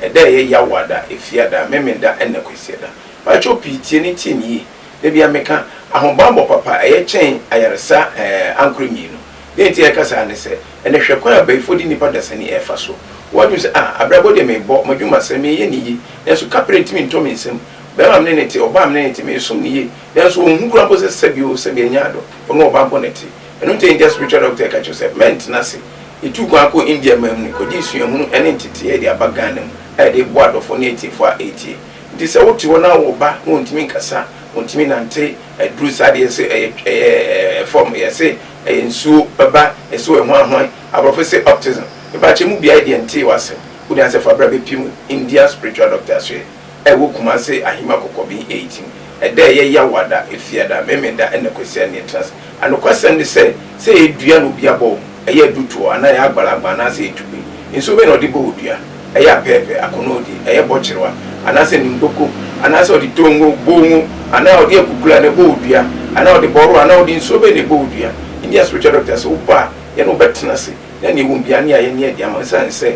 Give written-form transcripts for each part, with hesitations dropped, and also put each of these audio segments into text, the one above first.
Ɛda a ɛyɛ Yawoada, Efiada, Memenda ɛna Kwasiada. Pakyɛw pii tie ne tie ne yie. Da biara meka, ahobammɔ papa ɛyɛ kyɛn ayaresa ɛɛ ankorɛ mmienu. Deɛ nti a yɛka saa ne sɛ, ɛnɛ hwɛ kwan a abayifoɔ de nnipa dasani ɛrefa so. Woadwene sɛ, ah, abrabɔ deɛ merebɔ, m'adwumasɛm, mereyɛ ne yie, nanso kaprɛ ntumi ntɔ me nsam. Barima a me ne no te, ɔbaa a me ne no te, meresom no yie, nanso ɔnhu koraa mpo sɛ sɛbi o, sɛbi ɛnyɛ adɔ, ɔne ɔbaa mpo na ɛte. Ɛno nti a India spiritual doctor yi ka kyerɛ wo sɛ, mɛntena ase. Yɛtuu kwan kɔɔ India man mu no, kɔgyee suahunu ne nteteeɛ de aba Ghana mu a yɛde reboa adɔfoɔ ne atiefoɔ a ɛretie. Nti sɛ wote hɔ na wo ba na ɔntumi nkasa, ɔntumi nante, aduru saa deɛ yɛse ɛyɛ ɛyɛ fam, yɛse ɛyɛ nsuo ba, yɛse ɔyɛ hwan hwan, aborɔfo se autism. Mepakyɛ mu biaɛ deɛ ntee w'asɛm. Wode ansɛ fa bra bɛpiem India spiritual doctor asoɛ a ɛwɔ Kumase Ahima Kɔkɔben 18. Ɛda a ɛyɛ Yawada, Efiada, Memenda ɛna Kwasia ne yɛtena ase. Anokwasɛm ne sɛ, sɛ ɛyɛ dua na obi abɔ wo, ɛyɛ adutoɔ anaa ɛyɛ agbalagba anaasɛ ɛyɛ tube, nsuo bɛn na ɔde bɔ wo dua? Ɛyɛ apɛɛpɛ, akɔnɔɔdi, ɛyɛ bɔkyerewa, anaasɛ nimdoko, anaasɛ ɔde tongo, bongo, anaa ɔde akukula na ɛbɔ wo dua, anaa ɔde bɔro anaa ɔde nsuo bɛn na ɛbɔ wo dua? India spiritual doctor sɛ wobɔ a, yɛne wo bɛtena ase na nea ɛwɔ mu biara ne ayɛ ne adi ama wo. Ɛsiane sɛ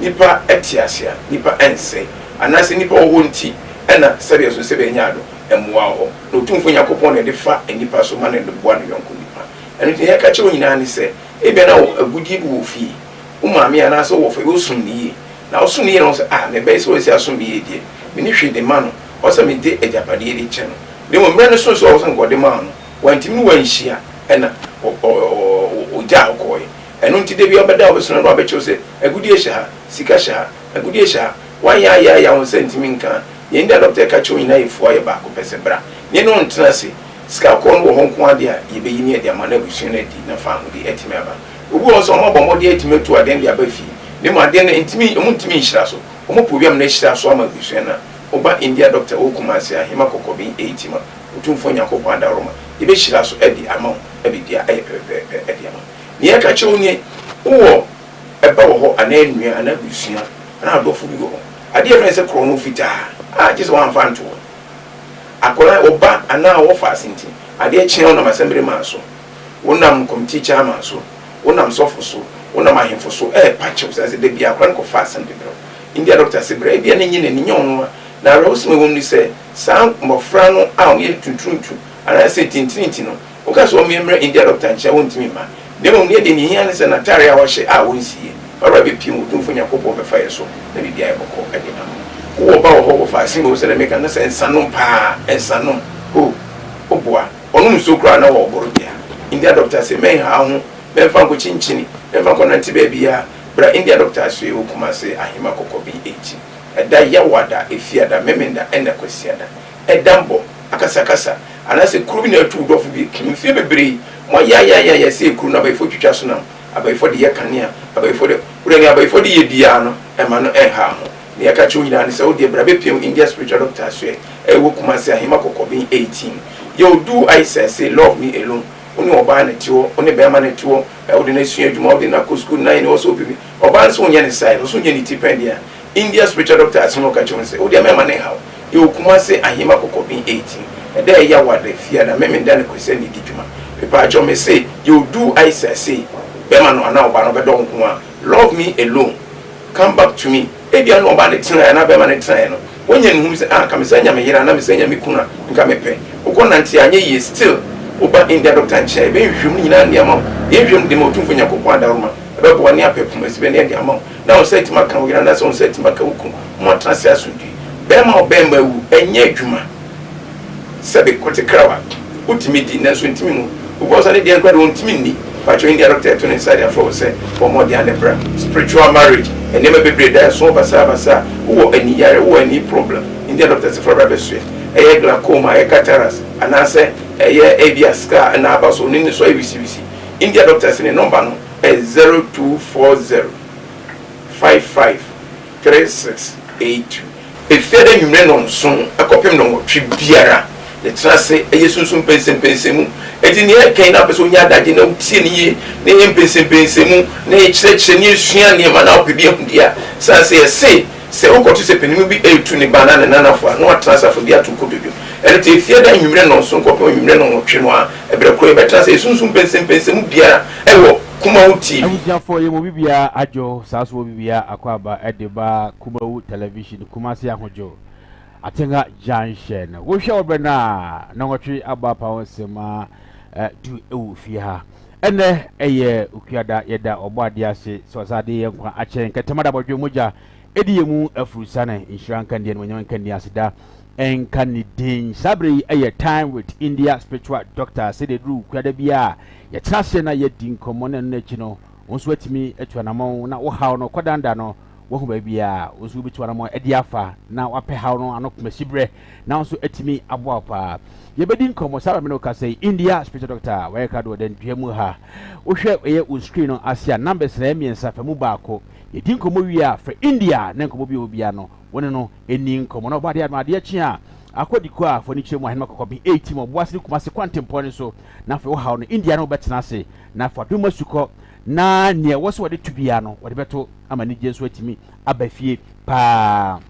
nnipa te ase a, nnipa nsɛe, anaasɛ nnipa wɔ hɔ nti na sɛdeɛ ɛsono sɛ bɛanya ado, mmoa wɔ hɔ. Na Otumfoɔ Nyankopɔn na ɛde fa nnipa so ma no de boa ne yɔnko nipa. Ɛno nti nea yɛka kyerɛ wo nyinaa ne sɛ, ebia na wo agudeɛ bi wɔ fie, wo maame anaasɛ wo wɔfa bi, wosom no yie. Na wosom no yie na wohu sɛ, ah, me ba yi sɛ wasi asom me yie deɛ, menni hwee de ma no, ɔwɔ sɛ mede agyapadeɛ de kyɛ no. Na mmom mmerɛ no soo sɛ ɔwɔ sɛ nka ɔde maa no, wantumi ne wo anhyia, ɛna ɔgyaa wo kɔeɛ. Ɛno nti da biara ɔbɛda a wobɛsɔre no na wabɛkyerɛ wo sɛ, agudeɛ hyɛ ha, sika hyɛ ha, agudeɛ hyɛ ha. Woayɛ ayɛ ayɛ a wo nsa ntumi nka. Nea India dɔkta reka kyerɛ wo nyinaa yɛ fua yɛ baako pɛ sɛ bra ne yɛne wo ntena ase. Sika kɔɔ no wɔ hɔ nko ara deɛ a, yɛbɛyi ne yɛde ama na abusua no adi na faahodi atumi aba. Obi wɔ hɔ nso a, wɔabɔ mmɔden atumi atu adeɛ no de aba fie na mmom adeɛ no ntumi, wɔntumi nhyira so. Wɔpɛ obi ama no ahyira so ama abusua no a, woba India dɔkta wɔ Kumasi, Ahema Kɔkɔben Eitima, Otumfoɔ Nyankopɔn adaworoma, yɛbɛhyira so de ama wo na biribiara ayɛ pɛpɛɛpɛ de ama wo. Nea yɛka kyerɛ wo nie, wowɔ ɛba wɔ hɔ anaa nua anaa abusua anaa adɔfo bi wɔ hɔ. Adeɛ a yɛfrɛ no sɛ korɔno fitaa a gye sɛ woamfa anto hɔ. Akwadaa, wo ba anaa wo wɔfaase nti, adeɛ kye a wonam asɛmbere man so, wonam committee chairman so, wonam sɔfo so, wonam ahemfo so ɛrepa kyɛw sane sɛ da biara akwadaa no kɔfa asɛm de brɛ wo. India doctor se brɛ, ebia na ɛnyɛ n'ani, nyɛ ɔno a. Na awerɛhosɛm a ɛwɔ mu ne sɛ saa mmɔfra no a wɔyɛ tunturuntu anaasɛ tintirinti no, Woka sɛ wɔmmue mmrɛ India dɔkta nkyɛn a, wontumi mma. Na mmom nea ɛdeɛ nea ehia ne sɛ n'atare a wahyɛ a ɔnsiiɛ. Ɔwura bɛpue mu, Otumfoɔ Nyankopɔn bɛfa yɛ so na biribiara ayɛ bɔkɔɔ de ama wo. Wowɔ ba wɔ hɔ, wɔfa asen o, sɛdeɛ meka no sɛ nsanom paa, nsanom, oh, woboa. Ɔnom nsuo koraa na ɔboro dea. India dɔkta se mɛnha wo ho, mɛmfa nkɔkyinkyini, mɛmfa nkɔnante baabiara. Bra India dɔkta asoɛe wɔ Kumase, Ahema Kɔkɔben 18. Ɛda Yawada, Efiada, Memenda ɛna Kwasiada. Ɛdammɔ, akasakasa, anaasɛ kuru bi na atu wo dɔfo bi mfeɛ bebree. Moayaayaayaya sɛ kuru no, abayifoɔ twitwa so nam, abayifoɔ de yɛ kanea, abayifoɔ de, wodeɛ nea abayifoɔ de yɛ biara no, ɛmma no ɛnha ho. Nea yɛka kyerɛ wo nyinaa ne sɛ, wodeɛ bra bɛpiem India Spiritual Doctor asoɛ a ɛwɔ Kumasi, Ahema Kɔkɔben 18. Yo, do I say, say love me alone. Wo ne ɔbaa na ɛte hɔ, wo ne bɛrima na ɛte hɔ, wode no asua adwuma, wode no akɔ sukuu, na ɛne ɔsɛ ɔpɛ bi. Ɔbaa no sɛ wonyɛ ne size, ɔsɛ wonyɛ ne ti pɛn deɛ a, India spiritual doctor asɛm a ɔka kyerɛ wo ne sɛ, wo deɛ mɛma no nhaw. Yɛwɔ Kumase Ahima Kɔkɔben 18. Ɛda a ɛyɛ Awada, Fiada, Memenda ne Kwasida na ɛdi dwuma. Mepaakyɛw mese yɛwɔ du Aisa sei, bɛrima no anaa ɔbaa no ɔbɛdɔ wo nko ara. Love me alone, come back to me. Ebia na ɔbaa no tenaeɛ anaa bɛrima no tenaeɛ no, wanya nhumu sɛ ah nka mesan nya me yere anaa mesan nya me kunu a, nka mepɛ. Wokɔ nante a anyɛ yie still woba India doctor nkyɛn a, yɛbɛyɛ nhwehwɛmu no nyinaa de ama wo. Yɛn nhwehwɛmu de ma Otumfoɔ Nyankopɔn adaworoma, ɛbɛboa ne apɛ poma sibɛ ne ɛde ama wo. Na wo nsa atumi aka wo yere anaasɛ wo nsa atumi aka wo kunu ma wɔatena ase asomdwoe. Barima a ɔbarima awu, ɛnyɛ adwuma. Sɛbe, kɔte krawa, wotumi di nanso ntumi nwu. Obi wɔ hɔ nso a ne deɛ no koraa deɛ ɔntumi nni. Pakyɛw India dɔkta ɛto ne nsa de afrɛ wo sɛ bɔ mmɔden a na bra. Spiritual marriage, nneɛma bebree da ɛso basabasa. Wowɔ ani yare, wowɔ ani problem, India dɔkta se fa bra bɛsoɛ. Ɛyɛ glaucoma, ɛyɛ cataracts, anaasɛ ɛyɛ ebia scar na aba so, ne so ayɛ wisiwisi. India dɔkta se ne nɔmba no yɛ 0240 55 3682. Efiada anwummere nnɔnson kɔpem nnɔnwɔtwe biara, yɛtena ase yɛ sunsum mpɛnsɛmpɛnsɛmu. Enti nea ɛka yi na wopɛ sɛ wonya adagye na wotie no yie na yɛyɛ mpɛnsɛmpɛnsɛmu na yɛkyerɛkyerɛ na yɛsua nneɛma na wopɛ bi ahu deɛ a, sane sɛ yɛse sɛ wokɔto sɛ panin bi retu ne ba anaa ne nanafo a, na watena ase afɔdi ato kotodwe. Ɛno nti efiada anwummere nnɔnson kɔpem anwummere nnɔnwɔtwe no ara, ɛberɛ korɔ yɛbɛtena ase yɛ sunsum mpɛnsɛmpɛnsɛmu biara wɔ. Kumawu TV. Abusuafoɔ yɛ mo bibia adwo saa so wɔ bibia akɔ aba ɛde ba Kumawu television Kumasi ahodwo Atenga junction wohwɛ wɔ berɛ no a nɔnwɔtwe abɔ apa ho nsɛm du ɛwɔ fie ha ɛnɛ ɛyɛ Okuada yɛda ɔbɔ adeɛ ase sɛ ɔsa de yɛ nkwa akyɛ nkɛtɛma da bɔdwe mogya ɛdi yɛ mu afurusane nhyira nka ne animuonyam nka ne aseda nka ne din. Saa berɛ yi yɛ Time with India Spiritual Doctor. Sɛdeɛ ɛduru Wukuada bi a yɛtena aseɛ na yɛdi nkɔmmɔ na ɛno no akyi no, wo nso atumi atu anamɔn na wo haw no kɔdanda no woahu baabi a wo nso wobɛtu anamɔn de afa na wapɛ haw no ano komasiberɛ na wo nso atumi aboa wo paa. Yɛbɛdi nkɔmmɔ saa berɛ me ne wo kasa yi India Spiritual Doctor wɔyɛ krado wɔ dandua mu ha. Wohwɛ ɛyɛ wo screen no ase a numbers na ɛyɛ mmiɛnsa fa mu baako. Yɛdi nkɔmmɔ wie a frɛ India na nkɔmmɔ bi wɔ biara no Wo ne no nni nkɔmmɔ na ɔbɔ adeɛ adom adeɛ kye a akɔ diko a fo ani kyerɛ mu ahenema kɔkɔbe ɛretim ɔboase ne Kumase kwantempɔn no so na afei wo haw no India ne wo bɛtena ase na fa dom asukɔ na nea ɛwɔ sɛ wɔde to biara no wɔde bɛto ama anigyeɛ nso atumi aba fie paa.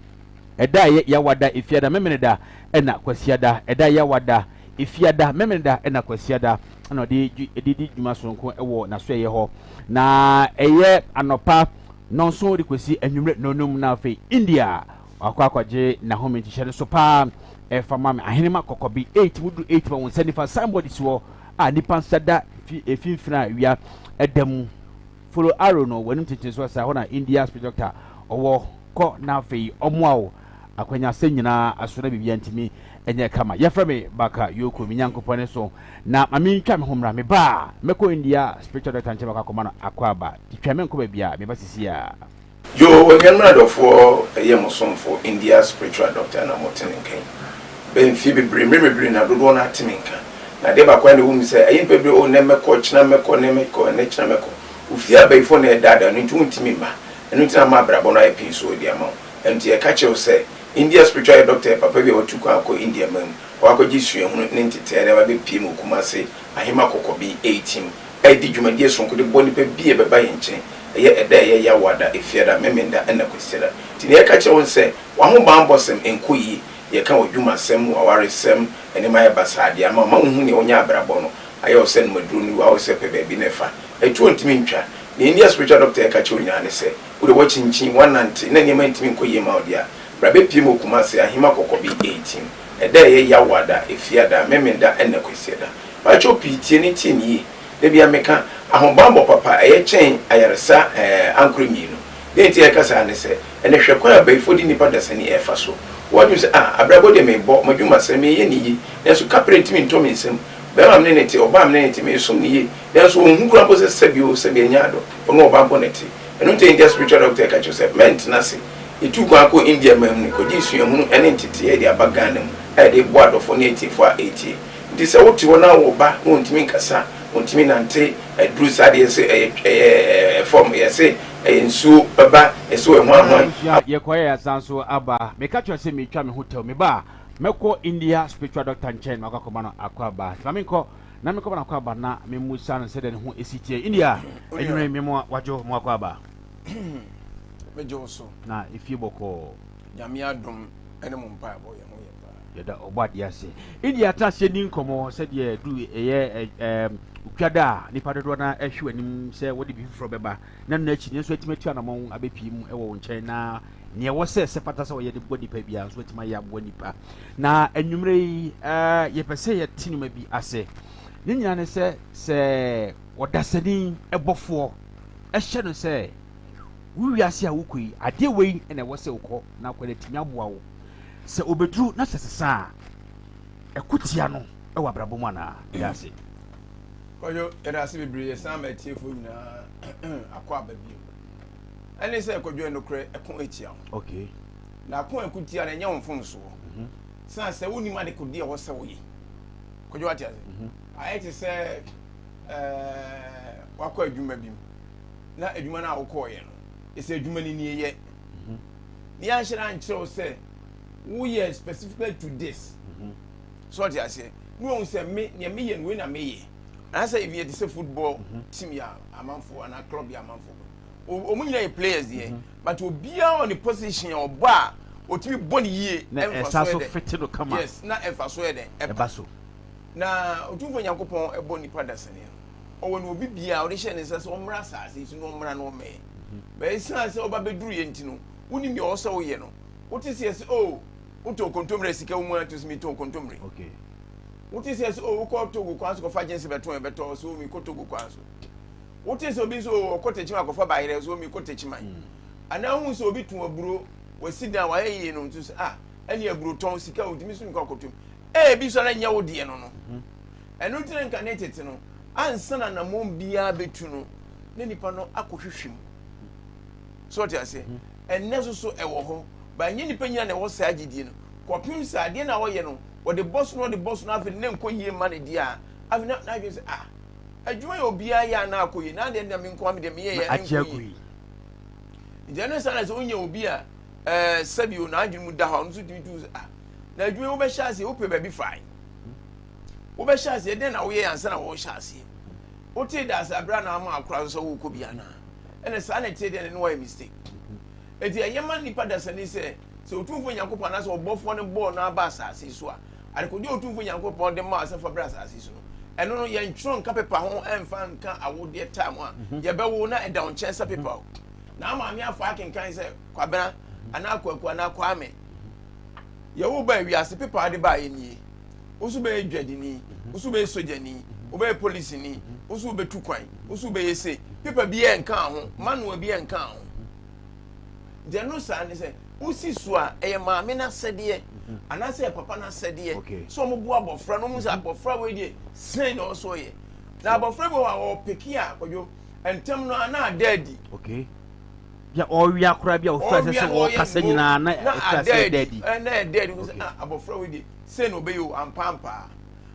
Ɛda a ɛyɛ Yawada, Efiada, Memeneda ɛna Kwasiada. Ɛda a ɛyɛ Yawada, Efiada, Memeneda ɛna Kwasiada ɛna ɔde de di dwuma soronko ɛwɔ n'asoɛeɛ hɔ na ɛyɛ anɔpa Nnɔnson de kɔsi anwummerɛ nnɔnnum na afei India wakɔ akɔgye n'ahome nhyehyɛ no so paa ɛfa ma me ahenema kɔkɔbe 8 mu duru 8 ma wo nsa nifa signboard si hɔ a nipa nsa da fi mfimfini a wia ɛda mu follow arrow no w'anim tenten so asa hɔ na India spirit doctor ɔwɔ kɔ na afei ɔmoa wo akwanyasɛm nyinaa aso na biribiara ntumi nyɛ kama. Yɛfrɛ me Baka Yoko, me Nyankopɔn ne so na ma mentwa me ho mmra. Meba a, mɛkɔ India spiritual doctor nkyɛn makɔ akɔma no akwaaba. Nti twɛn menkɔ baabiara, meba sisi ara. Yoo anuanom adɔfoɔ ɛyɛ mo somfo India spiritual doctor na mote ne nka yi. Bɛyɛ mfie bebree mmerɛ bebree na dodoɔ no ara te me nka. Na adeɛ baako a na ɛwɔ mu sɛ ɛyɛ nnipa bebree oh nnɛ mɛkɔ ɔkyena mɛkɔ nnɛ mɛkɔ ɛnnɛ kyena mɛkɔ. Wo fie abayifoɔ na ɛredaadaa no nti wontumi mma. Ɛno nti na ama abrabɔ no ayɛ pii so de ama wo. Ɛno nti yɛka kyerɛ wo sɛ India spiritual yɛ doctor yɛ papa bi a watu kwan akɔ India man mu na wakɔgye suahunu ne ntetee de aba abɛpue mu wɔ Kumase Ahema Kɔkɔbe Eightim a ɛdi dwumadie sononko de boa nnipa bi a ɛbɛba yɛn nkyɛn ɛyɛ ɛda a ɛyɛ Yawoada, Efiada, Memenda ɛna Kwasiada. Nti nea yɛka kyerɛ wo ne sɛ w'ahobanbɔsɛm nkɔ yie, yɛka w'adwumasɛm, w'awaresɛm, nneɛma ayɛ basaa de ama wo ma wonhu nea wonya abrabɔ no ayɛ wo sɛ nomaduro no wɔ sɛ pɛ baabi na ɛfa ɛtuo ntumi ntwa. Nea India spiritual doctor ɛka kyerɛ wo nyinaa ne sɛ Wo deɛ woakyinkyin, woanante, na nneɛma ntumi nkɔ yie mma wo deɛ a, bra bɛpue mu wɔ Kumasi, Ahima Kɔkɔbe 18. Ɛda a ɛyɛ Yawoada, Efiada, Memenda ɛna Kwasiada. Pakyɛw pii tie ne tie no yie. Da biara meka, ahobanbɔ papa ɛyɛ kyɛn ayaresa ɛɛ ankorɛ mmienu. Deɛ nti a yɛka saa ne sɛ, ɛnɛ hwɛ kwan a abayifoɔ de nnipa dasani ɛrefa so. Woadwene sɛ, ah, abrabɔ deɛ merebɔ, m'adwumasɛm, mereyɛ no yie, nanso kaprɛ ntumi ntɔ me nsam. Barima a me ne no te, ɔbaa a me ne no te, meresom no yie, nanso ɔnhu koraa mpo sɛ sɛbi o, sɛbi ɛnyɛ adɔ, ɔne ɔbaa mpo na ɛte. Ɛno nti India spiritual doctor ka kyerɛ sɛ mɛntena ase. Yɛtuu kwan kɔɔ India man mu no, kɔgyee suahunu ne nteteeɛ de aba Ghana mu a yɛde reboa adɔfoɔ ne atiefoɔ a ɛretie. Nti sɛ wote hɔ na wo ba na ɔntumi nkasa, ɔntumi nante, aduru saa deɛ yɛse ɛyɛ ɛyɛ fam, yɛse ɛyɛ nsuo ba, yɛse ɔyɛ hwan hwan. Abusua yɛkɔeɛ asan so aba. Meka kyerɛ sɛ meretwa me ho tɛw. Meba a, mɛkɔ India spiritual doctor nkyɛn na makɔ akɔma no akwaaba. Nti ma menkɔ. Na me kɔba n'akwaaba na me mmusa no sɛdeɛ ne ho si teɛ. India, anwummerɛ me mo wadwo mo akwaaba. Megye wo so. Na efie bɔkɔɔ. Nyame adom ne mo mpaebɔ yɛn ho yɛ paa. Yɛda ɔbɔ adeɛ ase. India tena aseɛ di nkɔmmɔ sɛdeɛ du ɛyɛ ɛɛm Okuada a nipa dodoɔ no ara ɛhwɛ w'anim sɛ wode biribi foforɔ bɛba na no akyi no nso atumi atu anamɔn abɛpie mu ɛwɔ wo nkyɛn na Nea ɛwɔ sɛ ɛsɛ fata sɛ wɔyɛ de boa nipa biara nso atumi ayɛ aboa nipa. Na anwummerɛ yi, eh, yɛpɛ sɛ yɛte nneɛma bi ase. Ne nyinaa ne sɛ, sɛ ɔdasani bɔfoɔ hyɛ no sɛ wo wiase a wokɔ yi, adeɛ wei na ɛwɔ sɛ wokɔ na akɔ no atumi aboa wo. Sɛ obɛduru na sɛ sesa a, ɛko tia no wɔ abrabɔ mu anaa? Yɛda ase. Kwadwo, yɛda ase bebree. Yɛsan ma atiefoɔ nyinaa akɔ aba bio. Ɛne sɛ kwadwo ɛnokorɛ ɛko atia wo. Okay. Na ako a ɛko tia no ɛnyɛ wo mfomsoɔ. Mm -hmm. San sɛ wonim ade kodi ɛwɔ sɛ woyɛ. Kwadwo wate ase. Mm -hmm. Ayɛ te sɛ ɛɛ wakɔ adwuma bi mu na adwuma no a wokɔɔyɛ no ɛsɛ adwuma no nie yɛ. Mm -hmm. Ne yɛanhyɛ no ankyerɛ wo sɛ woyɛ specifically to this. Mm -hmm. So ɔte aseɛ. Ne wɔn sɛ me nea meyɛ no wei na meyɛ. Anaasɛ ebi yɛ te sɛ football mm -hmm. team yɛ amanfoɔ anaa club yɛ amanfoɔ. Wɔn nyinaa yɛ players deɛ mhm. but obiara wɔ ne position a ɔbɔ a otumi bɔ ne yie. Na ɛsa so fete no kama. Yes, na ɛfa so yɛ dɛ. Ɛba so. Na Otumfoɔ Nyankopɔn ɛbɔ nipa dasani no. Ɔwɔ no obi biara ɔde hyɛ ne nsa sɛ ɔmmra asase yi so na ɔmmra na ɔmmɛyɛ. Bɛyɛ esiane sɛ ɔba bɛduru yɛ nti no, wonim deɛ ɔwɔ sɛ woyɛ no. Wote sɛ yɛsɛ o, wotɔn kontommire a sika wɔ mu a, to sɛ metɔn kontommire. Okay. Wote sɛ yɛsɛ o, wokɔ Togo kwan so kɔfa gyense bɛtɔn ɛbɛtɔ, so mekɔ Togo kwan so. Wote sɛ obi nso o, ɔkɔ Techiman akɔfa bayerɛ, so mekɔ Techiman. Mm. Anaa wohu sɛ obi tɔn aburo, wasi dan, wayɛ yie no, nso sɛ ah, ɛne aburo tɔn sika o, ntumi so mekɔ akɔtɔm. Ebi so na nyɛ wo deɛ no no. Mm-hmm. Ɛno nti na nka ne tete no, ansa na anammɔn biara bɛtu no, na nipa no akɔhwehwɛ mu. So ɔte aseɛ? Mhm. Ɛnnɛ nso so ɛwɔ hɔ. Ba ɛnyɛ nipa nyina na ɛwɔ saa gyidie no. Kɔpem sɛ adeɛ no a ɔyɛ no, wɔde bɔ so na ɔde bɔ so na afei ne nkɔ yie mma no deɛ a, afei na n'adwene sɛ ah, adwuma yɛ obiara yɛ a na akɔ yie, na adeɛ no deɛ me nko ara me deɛ meyɛ yɛ ɛnkɔ yie. Nti ɛno saa na sɛ wonya obi a ɛɛ sɛbi o n'adwene mu da hɔ a, ɔno nso tumi tu sɛ ah, na adwuma yi wobɛhyɛ aseɛ wopɛ baabi fae. Wobɛhyɛ aseɛ, dɛn na woyɛe ansa na worehyɛ aseɛ? Wotee da ase aberɛ a na ama akora so sɛ worekɔ bi anaa? Ɛna saa na ɛteɛ deɛ ne wayɛ mistake. Enti ɛyɛ ma nnipa dasani sɛ, sɛ Otumfoɔ Nyankopɔn anaasɛ ɔbɔfoɔ no bɔɔ no aba asase so a, adekodeɛ a Otumfoɔ Nyankopɔn de maa sɛ fa brɛ asase so no, ɛno no yɛntwerɛ nka pepa ho ɛmfa nka awodeɛ time a yɛbɛwo na ɛda wo nkyɛn sɛ pepa o. Na maame afa akenkan sɛ Kwabena anaa Kwaku anaa Kwame. Yɛwo baa wiase pepa a wode baeɛ nie. Wo nso bɛyɛ dwadini, wo nso bɛyɛ sogyani, wobɛyɛ polisini, wo nso wobɛtu kwan, wo nso wobɛyɛ sei. Pepa biara nkaa ho, manual biara nkaa ho. Nti ɛno saa ne sɛ wosi so a ɛyɛ maame no asɛdeɛ anaasɛ ɛyɛ papa no asɛdeɛ sɛ wɔboa abɔfra no, wɔhu sɛ abɔfra wei deɛ sɛn na ɔsɔ yɛ. Na abɔfra bi wɔ hɔ a ɔpeke a kwadwo ntɛm no a na ada adi. Okay. Bia ɔwea koraa bi a ɔfiri ase sɛ ɔkasa nyinaa na ɛfiri ase ɛda adi. Na ɛda adi sɛ ah abɔfra wei deɛ sei na ɔbɛyɛ o ampaampaa.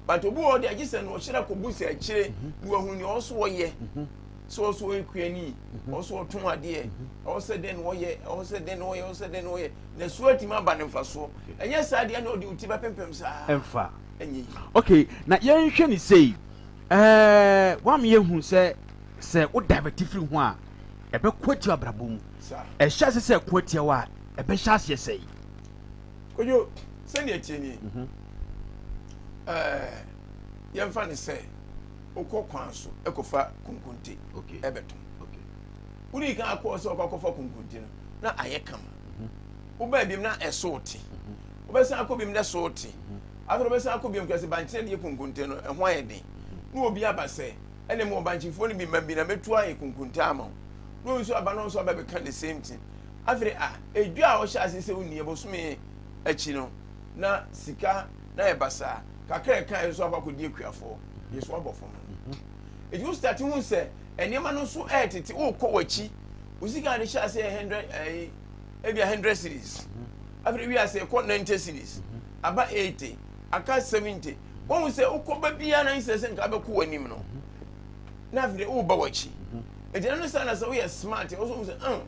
But obi wɔ hɔ deɛ agye sɛ na ɔhyɛ da kɔbu sɛ akyire mhm. na wahu nea ɔso ɔyɛ mhm. sɛ ɔso ɔyɛ kuani mhm. ɔso ɔtɔn adeɛ ɔwɔ sɛ dɛn na ɔyɛ ɔwɔ sɛ dɛn na ɔyɛ ɔwɔ sɛ dɛn na ɔyɛ na so atumi aba ne mfasoɔ ɛnyɛ saa deɛ na ɔde wo ti bɛpempem saa. Ɛmfa. Ɛnyɛ yi. Okay na yɛnhwɛ ne sei ɛɛ wɔn yɛhu sɛ sɛ wo divert firi ho a ɛbɛko atia abrabɔ mu. Ɛhyɛ ase sɛ ɛko atia wo a, ɛbɛhyɛ aseɛ sɛe. Kojo, sɛnea ɛteɛ nie, mhm. ɛɛ yɛmfa ne sɛ wokɔ kwan so ɛkɔfa konkonte ɛbɛtɔn. Wodii kan akɔɔ sɛ ɔkɔ akɔfa konkonte no na ayɛ kama. Mhm. Wobaa biom na ɛso te. Mhm. Wobɛsan akɔ biom na ɛso te. Afei wobɛsan akɔ biom kɛse bankyerɛ deɛ konkonte no ɛho ayɛ den. Na obi aba sɛ Ɛna mu ɔbankyefoɔ no bi ma bi na mɛtu ayɛ konkontaa ama wo. Na obi nso aba na ɔnso aba bɛka the same thing. Afei a edwa a ɔhyɛ ase sɛ wonni ɛbosome akyi no na sika na yɛ basaa kakra ɛka yɛ nso akɔ akɔdi akuafoɔ yɛ so abɔ fam no. Eti wo start hu sɛ nneɛma no nso ɛɛtete wokɔ w'akyi wo sika de hyɛ ase yɛ hundred ɛyi ebi a hundred series afei wi ase ɛkɔ 90 series aba 80 aka 70 Wohu sɛ wokɔ ba biara na nsɛ sɛ nka bɛkɔ w'anim no na afei de woba w'akyi. Nti ɛno saa na sɛ woyɛ smart wosɛ wohu sɛ ɛn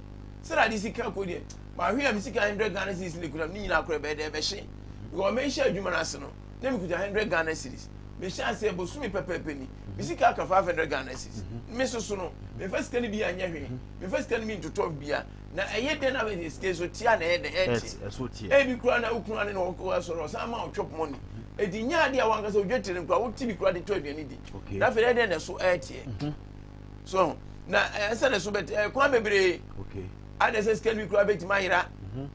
sɛ ade sika kɔ deɛ mahwe a me sika 100 Ghana cedis ne kura me nyinaa korɛ bɛyɛ dɛ ɛbɛhye because mehyɛ adwuma no ase no na mekuta 100 Ghana cedis mehyɛ aseɛ bosome pɛpɛɛpɛ ni me sika aka 500 Ghana cedis me soso no memfa sika no bi anyɛ hwee memfa sika no bi ntotɔ bia Na ɛyɛ dɛn na bɛde sika so tia na ɛyɛ dɛn ɛte? Ebi koraa na wo kunu ane na ɔkɔ asɔre ɔsan ma wo chop money. Eti nyɛ adeɛ a wankasa odwa tiri no koraa wote bi koraa de tɔ aduane di. Na afei ɛyɛ dɛn na ɛso ɛteɛ? Mhm. So na ɛsɛ na ɛso bɛte ɛkwan bebree. Ana ɛsɛ sika no bi koraa bɛtumi ayera. Mhm.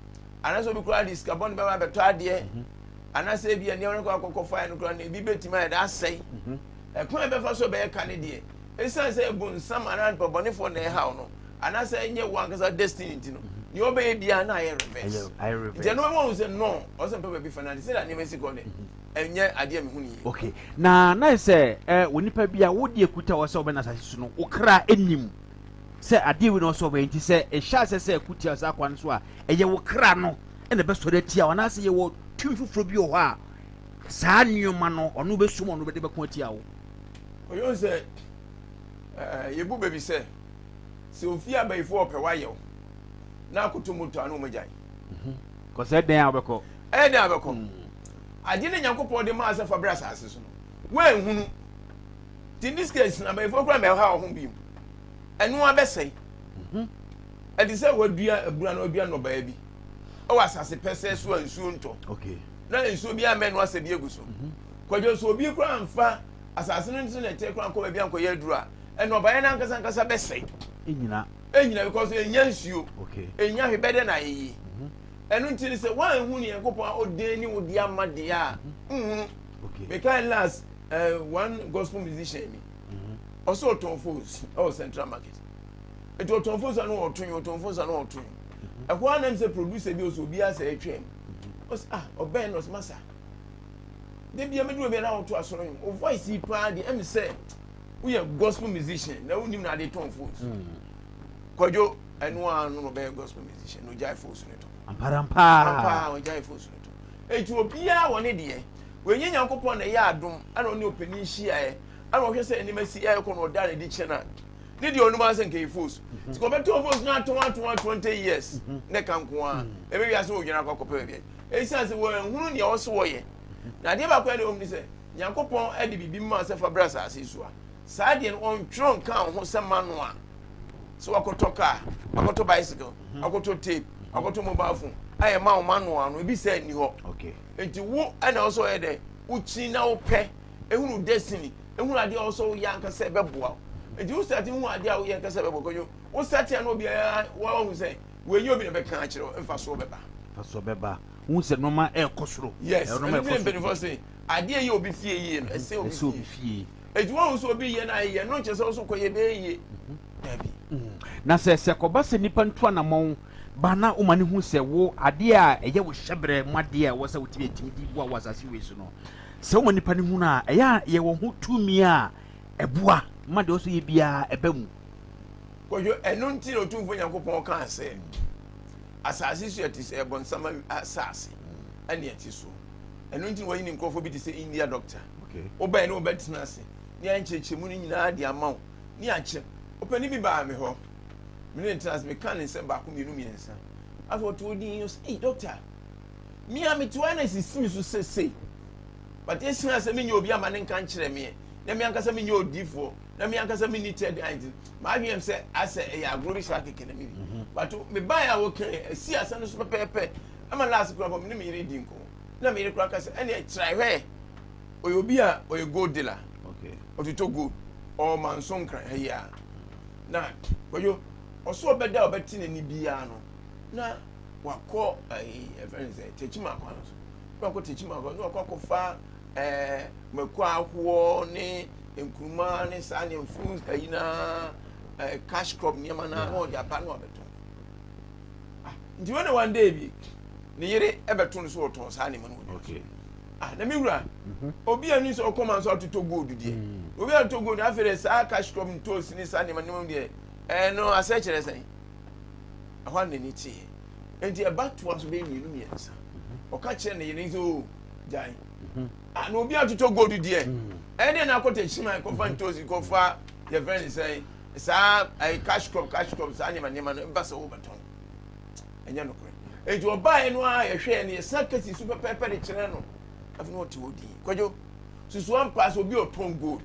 Anaasɛ obi koraa de sika bɔne bɛba abɛtɔ adeɛ. Mhm. Anaasɛ ebi a nneɛma no koraa kɔkɔ fae no koraa no ebi bɛtumi ayɛ dɛ asɛe. Ɛkwan a ɛbɛfa so ɛbɛyɛ ka ne deɛ esiane sɛ bonsam anaa nipa bɔnefoɔ na ɛhaw no anaasɛ ɛnyɛ wo ankasa destiny nti no nea ɔbɛyɛ biara na ayɛ reverse nti ɛno bɛma wo sɛ no ɔsɛ mpɛ baabi fa no ade sɛdeɛ nneɛma si kɔ de ɛnyɛ adeɛ a mehu no yie. Okay na na sɛ ɛ wɔ nipa bi a wo deɛ kuta wɔ sɛ ɔbɛn asase so no wo kra anim sɛ adeɛ wei na ɔsɛ ɔbɛyɛ nti sɛ ɛhyɛ asɛ sɛ ɛkutia saa kwan so a ɛyɛ wo kra no ɛna ɛbɛsɔre atia wo anaasɛ yɛwɔ tumi foforɔ bi wɔ hɔ a saa nneɛma no ɔno bɛsum ɔno bɛde bɛko atia wo. Ɔyɛ sɛ ɛɛ yɛbu baabi sɛ sɛ ofie abayifo ɔpɛ wayɛ wo na akoto moto a na wɔn agyae. Mhm. Kɔsɛ dɛn a wobɛkɔ. Ɛyɛ dɛn a wobɛkɔ. Mm. Agye ne Nyankopɔn de maa sɛ fa brɛ asase so no woanhunu. Nti in this case na abayifo kura mɛha wo ho bio. Ɛno abɛsɛe. Mhm. Ɛte sɛ wadua abura na wadua nnɔbaeɛ bi ɛwɔ asase pɛsɛ so a nsuo ntɔ. Okay. Na nsuo bi amɛ no asɛ bi agu so. Mhm. Kwadwo so obi kura mfa. Asase no nso na ɛteɛ koraa nkɔ baabi ankɔyɛ aduru a, nnɔbaeɛ no ankasa ankasa bɛsɛe. Ɛnyina. Ɛnyina because ɛnya nsuo. Okay. Ɛnya hwee bɛdɛ na ayɛ yie. Ɛno nti no sɛ woanhu ne Nyankopɔn a ɔden ne wo de ama deɛ a, nhunu. Okay. Mekae last one gospel musician bi. Ɔsɛ ɔtɔn phones ɛwɔ Central Market. Nti ɔtɔn phones ano ɔtɔn ɔtɔn phones ano ɔtɔn. Ɛhɔ ara nam sɛ producer bi ɔsɛ obi asɛ ɛtwam. Ɔsɛ ah ɔbɛn no ɔsɛ masa. De bia medu obi na ɔto asɔre nwom. O voice yi paa deɛ ɛmi sɛ woyɛ gospel musician na wonim na ade tɔn phones. Kwadwo ɛno ara no na ɔbɛyɛ gospel musician na ogyae phones no tɔn. Amparampaa. Ampaa ɔgyae phones no tɔn. Eti obiara wɔ ne deɛ. Wɔnyɛ Nyankopɔn na ɛyɛ adom ɛna ɔne ɔpanin hyiaeɛ ɛna ɔhwɛ sɛ nneɛma si ɛrekɔ na ɔda n'adi kyerɛ no a ne deɛ ɔnom ara sɛ nka ɛyɛ fos nti ɔbɛtɔn fos no atɔn atɔn atɔn 20 years ne ka nko ara ɛbɛ wiase wɔ dwena akɔ akɔpɛ baabi ɛsiane sɛ wɔanhunu nea ɔwɔ so wɔyɛ na adeɛ baako a ɛna ɛwɔ mu ne sɛ Nyankopɔn ɛde biribi ma sɛ fa brɛ asase so a saa deɛ no ɔntwerɛ nka wo ho sɛ ma no a sɛ wakɔtɔ kaa wakɔtɔ bicycle wakɔtɔ tape wakɔtɔ mobile phone ayɛ ma wo ma no ano ebi sɛ nni hɔ nti wo ɛna ɔsɛ ɔyɛ dɛ wokyi na wopɛ ehunu destiny ehunu adeɛ a ɔsɛ woyɛ ankasa ɛbɛboa wo nti wo start hu adeɛ a woyɛ ankasa ɛbɛboa kɔdwo wo start a na obiara wɔahu sɛ wɔnyɛ obi na bɛka akyerɛ wo mfasoɔ bɛba mfasoɔ bɛba wohu sɛ nneɛma ɛrekɔ soro yes ɛno nti na mpanimfoɔ se adeɛ yɛ obi fie yie no ɛsɛ obi fie eti wɔn nso obi yɛ na ayɛ no nkyɛ sɛ ɔso kɔ yɛ bɛyɛ yie dabi. Na sɛ sɛ kɔba sɛ nipa ntu anamɔn ba na woma no hu sɛ wo adeɛ a ɛyɛ wo hyɛbrɛ mu adeɛ a ɛwɔ sɛ wotumi atumi de boa wɔ asase wei so no, sɛ woma nipa no hu no a, ɛyɛ a yɛwɔ ho tumi a ɛboa ma deɛ ɔsɛ yɛ biara ɛba mu. Kwadwo, ɛno nti na Otumfoɔ Nyankopɔn kaa sɛ, Asase so yɛte sɛ bɔnsam asase ɛne ɛte so. Ɛno nti na wayi ne nkurɔfoɔ bi te sɛ India doctor. Wobɛn ne wobɛtena ase ne ayɛ nkyerɛkyerɛmu no nyinaa de ama wo ne akyɛ. Ɔpanin bi baa me hɔ, me ne no tena ase, mekaa ne nsɛm baako mmienu mmiɛnsa. Afei ɔtoo din ɔsɛ, ei doctor, me a mete hɔ na esisi me so sesei. But esiane sɛ menyɛ obi ama ne nka nkyerɛ meɛ, na me ankasa menyɛ odiifoɔ, na me ankasa menni third eye nti, m'adwene yɛ sɛ asɛ ɛyɛ agorɔ bi saa kɛkɛ na mebi. But mebaeɛ a wɔkae, ɛsi asɛm no so pɛpɛɛpɛ. Ɛma last koraa mpo me ne me yere di nkɔmmɔ. Na me yere koraa ka sɛ, ɛneɛ kyerɛ hwɛ. Ɔyɛ obi a ɔyɛ gold dealer. Ɔtotɔ gold. Ɔwɔ Manso Nkran ha yi ara. Na Kwadwo, ɔsɛ ɔbɛda a ɔbɛte n'ani biara no, na wakɔ ɛyi ɛfɛ ne sɛ Techiman kwan so. Na wakɔ Techiman kwan na wakɔ akɔfa ɛɛ mako ahoɔ ne nkuruma ne saa nneɛma fruits ɛyi na ɛɛ cash crop nneɛma na na ɔde aba na wabɛtɔn. Ah, nti wɔn na one day bi ne yere ɛbɛto no so ɔtɔn saa nneɛma no wɔ dwa so. Ah, na me wura, obi a ni sɛ ɔkɔ ma nso atotɔ gold deɛ. Obi a atotɔ gold afei de saa cash crop ntoosi ne saa nneɛma nneɛma deɛ ɛɛ no asɛ kyerɛ sɛn. Ɛhɔ a n'ani teeɛ. Nti ɛba toa so bɛyɛ mmienu mmiɛnsa. Ɔka kyerɛ ne yere sɛ o gyae. Ah, na obi a atotɔ gold deɛ. Ɛdeɛ na akɔtɔ akyiman kɔfa ntoosi kɔfa yɛfrɛ ne sɛn saa ɛɛ cash crop cash crop saa nneɛma nneɛma no ɛba sɛ wɔbɛtɔn. Ɛnyɛ nokorɛ. Enti ɔbaeɛ no ara yɛhwɛɛ no yɛsan kasi so pɛpɛɛpɛ de kyerɛ no. Afei na ɔte hɔ din. Kwadwo, susu ampa sɛ obi a ɔtɔn gold.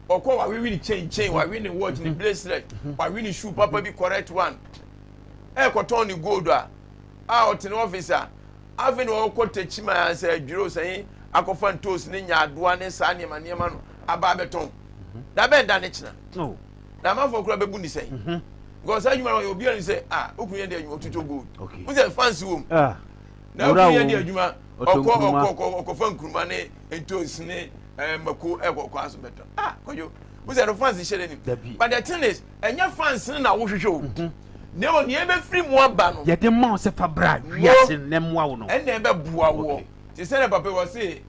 Ɔkɔ wawewe ne chain chain, wawe ne watch, ne bracelet, wawe ne shoe papa bi correct one. Ɛkɔtɔn ne gold a, a ɔte ne office a, afei na ɔkɔ Techiman sɛ adwiri sɛn akɔfa ntoos ne nyaadoa ne saa nneɛma nneɛma no aba abɛtɔn. Da bɛn da ne kyena. Na amanfoɔ koraa bɛbu ne sɛn. Because saa adwuma no ɔyɛ obiara ni sɛ ah okunu yɛ de adwuma ɔtotɔ gold. Wo sɛ fans wɔ mu. Na okunu yɛ de adwuma ɔkɔ ɔkɔ ɔkɔ ɔkɔfa nkuruma ne ntoos ne ɛɛ mako ɛkɔ kɔ aso bɛtɔ. Ah kɔdwo wo sɛ no fans hyɛ n'anim. But the thing is ɛnyɛ fans no na wohwehwɛ o. Na mmom nea ɛbɛfiri mu aba no. Yɛde ma wo sɛ fa bra wiase na ɛmmoa wo no. Ɛna ɛbɛboa woɔ. Te sɛ na papa wɔ se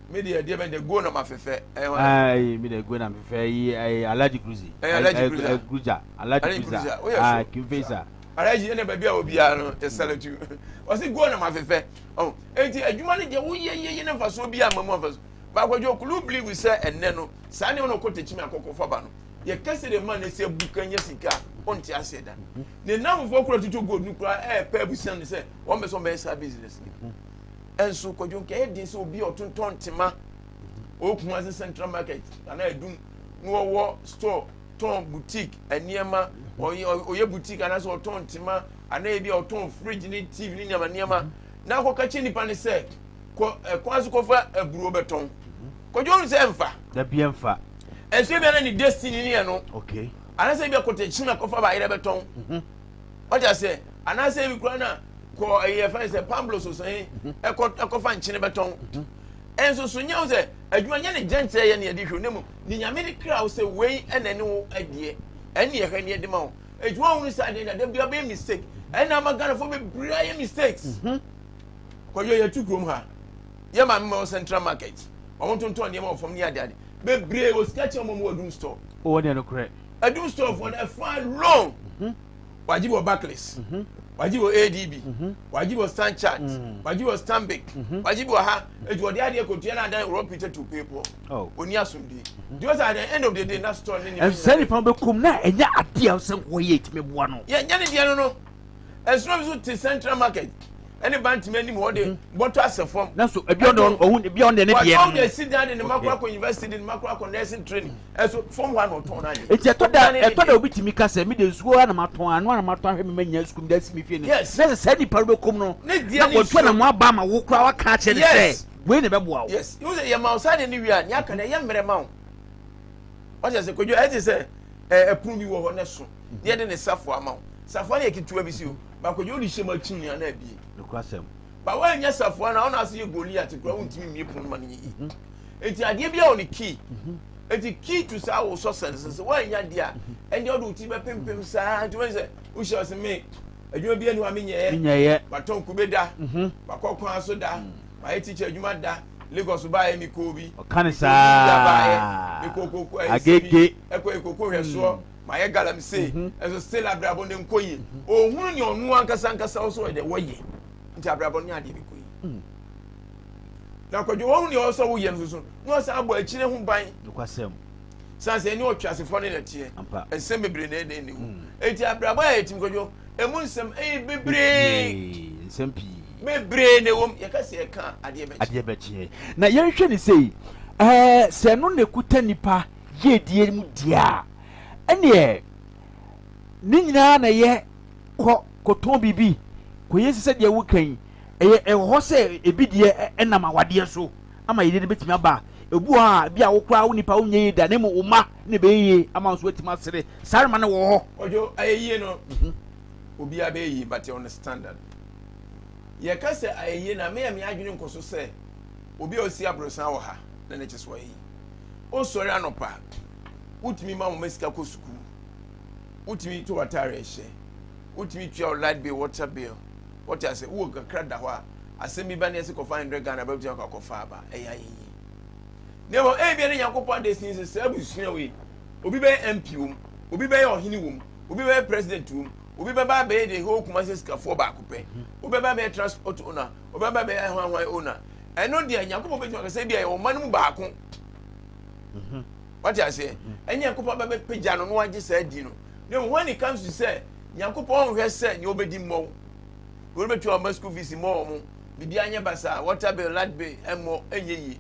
me deɛ deɛ bɛn deɛ go na ma fɛfɛ. Ayi mi deɛ go na fɛfɛ yi ayi Alhaji Gruzi. Ɛyɛ Alhaji Gruza. Gruza Alhaji Gruza. Ah Kimfesa. Alhaji ɛna baabi a obiara no yɛ salute you. Ɔsi go na ma fɛfɛ. Ɔn eti adwuma no deɛ woyɛ yɛ yɛ ne nfasoɔ bi a ma mu nfaso. Baako adwo kulu believe sɛ ɛnɛ no saa nneɛma na ɔkɔ tekyimi akɔkɔ fa ba no yɛ kɛse de ma ne sɛ buka nyɛ sika ɔnte aseɛ da. Ne namfoɔ kura tutu gold no kura ɛɛpɛ abusua no sɛ wɔn bɛ sɛ wɔn bɛyɛ saa business no. Nso Kwadwo nka ɛyɛ den sɛ obi a ɔtontɔn ntoma ɔwɔ Kumasi Central Market anaa Adum na ɔwɔ store tɔn boutique nneɛma ɔyɛ ɔyɛ boutique anaasɛ ɔtɔn ntoma anaa ebi a ɔtɔn fridge ne TV ne nneɛma nneɛma na akɔka kyerɛ nipa ne sɛ kɔ ɛkwan so kɔfa aburo bɛtɔn. Kwadwo ɔhu sɛ ɛmfa. Dabi ɛmfa. Ɛnso ebia na ne destiny ne yɛ no. Okay. Anaasɛ ebia kɔtɛkyi na kɔfa ba yerɛ bɛtɔn. Mhm. Wate aseɛ? Anaasɛ ebi koraa na kɔ ɛyɛ fɛn sɛ pamblo sosan mhm. ɛkɔ ɛkɔfa nkyene bɛtɔn. Mhm. Ɛnso so nyɛ wo sɛ adwuma nyɛ ne gyɛnkyerɛ yɛ ne yɛde hwɛ ne mu ne nyame de kra wo sɛ wei ɛna ɛne wo ɛdeɛ ɛne yɛhwɛ ne yɛde ma wo. Eti wɔn ahunu saa deɛ na da bi abɛyɛ mistake. Ɛna ama Ghanafoɔ bebree ayɛ mistakes. Kɔyɛ yɛtu kurom ha. Yɛ maame ma wɔ central market. Wɔn tontɔn nneɛma wɔ fam ne ade ade. Bebree wɔ sika kyɛn wɔn wɔ adum store. O wɔn deɛ no korɛ. Adum store foɔ no ɛfa loan. Mhm. Wagye wɔ Barclays. Mhm. Wagye wɔ ADB. Mhm. Wagye wɔ Stanchart. Wagye wɔ Stanbic. Wagye bi wɔ ha. Eti wɔde adeɛ kotua na adan rob Peter to pay Paul. Oh. Oni asomdue. Deɛ ɔsɛ at the end of the day na store ne nneɛma. Ɛsɛ nipa bɛ kum na ɛnyɛ adeɛ a ɔsɛ nkɔyɛ etimi boa no. Yɛ nyɛ ne deɛ no no. Ɛsono bi nso te central market ɛne bantama anim hɔ de mhm. bɔtɔ asɛ fam. Nanso ebi ɔno ɔhu ebi ɔno deɛ ne deɛ no. Wɔtɔn de esi dan de ne ma kɔ akɔ university de ne ma kɔ akɔ nursing training ɛso fam hɔ ana ɔtɔn n'ade. Eti ɛtɔ da ɛtɔ da obi tumi ka sɛ mi de nsuo ana ma tɔn ano ana ma tɔn ahwɛ mi ma nya sukuu mi de asi mi fie ne. Yes. Na sɛ saa nipa no bɛ kom no. Ne deɛ na ne wɔtu nsuo. na mo aba ama wo koraa waka akyerɛ ne sɛ Yes. wei na ɛbɛboa wo. Yes. Ihu sɛ yɛ ma wo saa deɛ ne wie a nea aka no ɛyɛ mmerɛ ma wo. Ɔkyɛ sɛ kodwo ɛte sɛ ɛɛ ɛpono bi wɔ hɔ na ɛso. Na yɛde ne safoa ama wo. Safoa no yɛ ketewa bi si o. Ba kodwo wode hyɛ mu akyim nea na abie. Nokwasɛm. Ba woannya safoa no a wona ase yɛ Goliat koraa wontumi mmie pono no ma no nyɛ yie. Mhm. Enti adeɛ bi a wɔ ne key. Mhm. Enti key to saa wo sɔ sɛn sɛ woannya deɛ a mhm. ɛndeɛ wode wo ti bɛpempem saa nti wɔn sɛ wohyɛ ɔsɛ me adwuma bi anu a menyɛyɛ. Menyɛyɛ. Matɔn kube da. Makɔ kwan so da. Mayɛ teacher adwuma da. Lagos baayɛ mekɔɔ bi. Ɔka ne saa. Mekɔ koko Agege. Ɛkɔ ekoko hwɛsoɔ. Mayɛ galamsey. Ɛso still abrabɔ no nkɔ yie. Ohunu nea ɔno ankasa ankasa ɔsɔ yɛ dɛ wɔyɛ. Nti abrabɔ no nyɛ adeɛ bi kɔ yie. Na kwadwo wɔn nea ɔsɔ woyɛ no soso na ɔsan abɔ akyire ho ban. Nokwasɛm. San sɛ ɛne ɔtweasefoɔ ne nɛteɛ. Nsɛm bebree na ɛdɛn ne mu. Eti abrabɔ a yɛtim kwadwo emu nsɛm ɛyɛ bebree. Nsɛm pii. Bebree na ɛwom. Yɛka sɛ yɛka adeɛ bɛkye. Adeɛ bɛkyeɛ. Na yɛnhwɛ ne sei, ɛɛ sɛ ɛno na ɛkuta nipa yiedie mu deɛ a, ɛneɛ ne nyinaa na ɛyɛ kɔ kɔtɔn biribi kɔyɛ si sɛ deɛ woka yi ɛyɛ ɛwɔ hɔ sɛ ebi deɛ ɛnam awadeɛ so ama yɛde no bɛtumi aba ebu hɔ a bi a wo koraa wo nipa wonyɛ yie da na mmom wo mma na ɛbɛyɛ yie ama nso atumi asere saa rema no wɔ hɔ. Ɔdwo ayɛ yie no mhm. obiara bɛyɛ yie but on the standard yɛka sɛ ayɛ yie na meyɛ me adwene nkɔ so sɛ obi a ɔsi aborosan wɔ ha na ne kyɛ so ayɛ yie wosɔre anɔpa wotumi ma wɔn sika kɔ sukuu wotumi to w'ataare hyɛ wotumi tua wo light bill water bill wɔte ase wowɔ kakra da hɔ a asɛm bi ba ne ɛsɛ kɔfa 100 Ghana bɛtumi akɔ akɔfa aba ɛyɛ ayɛ yie na mmom ebia ne Nyankopɔn ade sin sɛ saa abusua wei obi bɛyɛ MP wom obi bɛyɛ ɔhene wom obi bɛyɛ president wom obi bɛba abɛyɛ the whole Kumasi sikafoɔ baako pɛ obi bɛba abɛyɛ transport owner obi bɛba abɛyɛ hwanhwan owner ɛno deɛ Nyankopɔn bɛtumi akasɛ ebia yɛ ɔma no mu baako mhm. Wate aseɛ? Ɛnyɛ Nyankopɔn aba bɛpagya no na wagye saa di no. Na mmom when it comes to sɛ Nyankopɔn nhwɛ sɛ nea ɔbɛdi mmɔ wo, nea ɔbɛtua wɔn school fees mmɔ wɔn, biribiara nyɛ basaa, water bill, light bill ɛmmɔ, ɛnyɛ yie.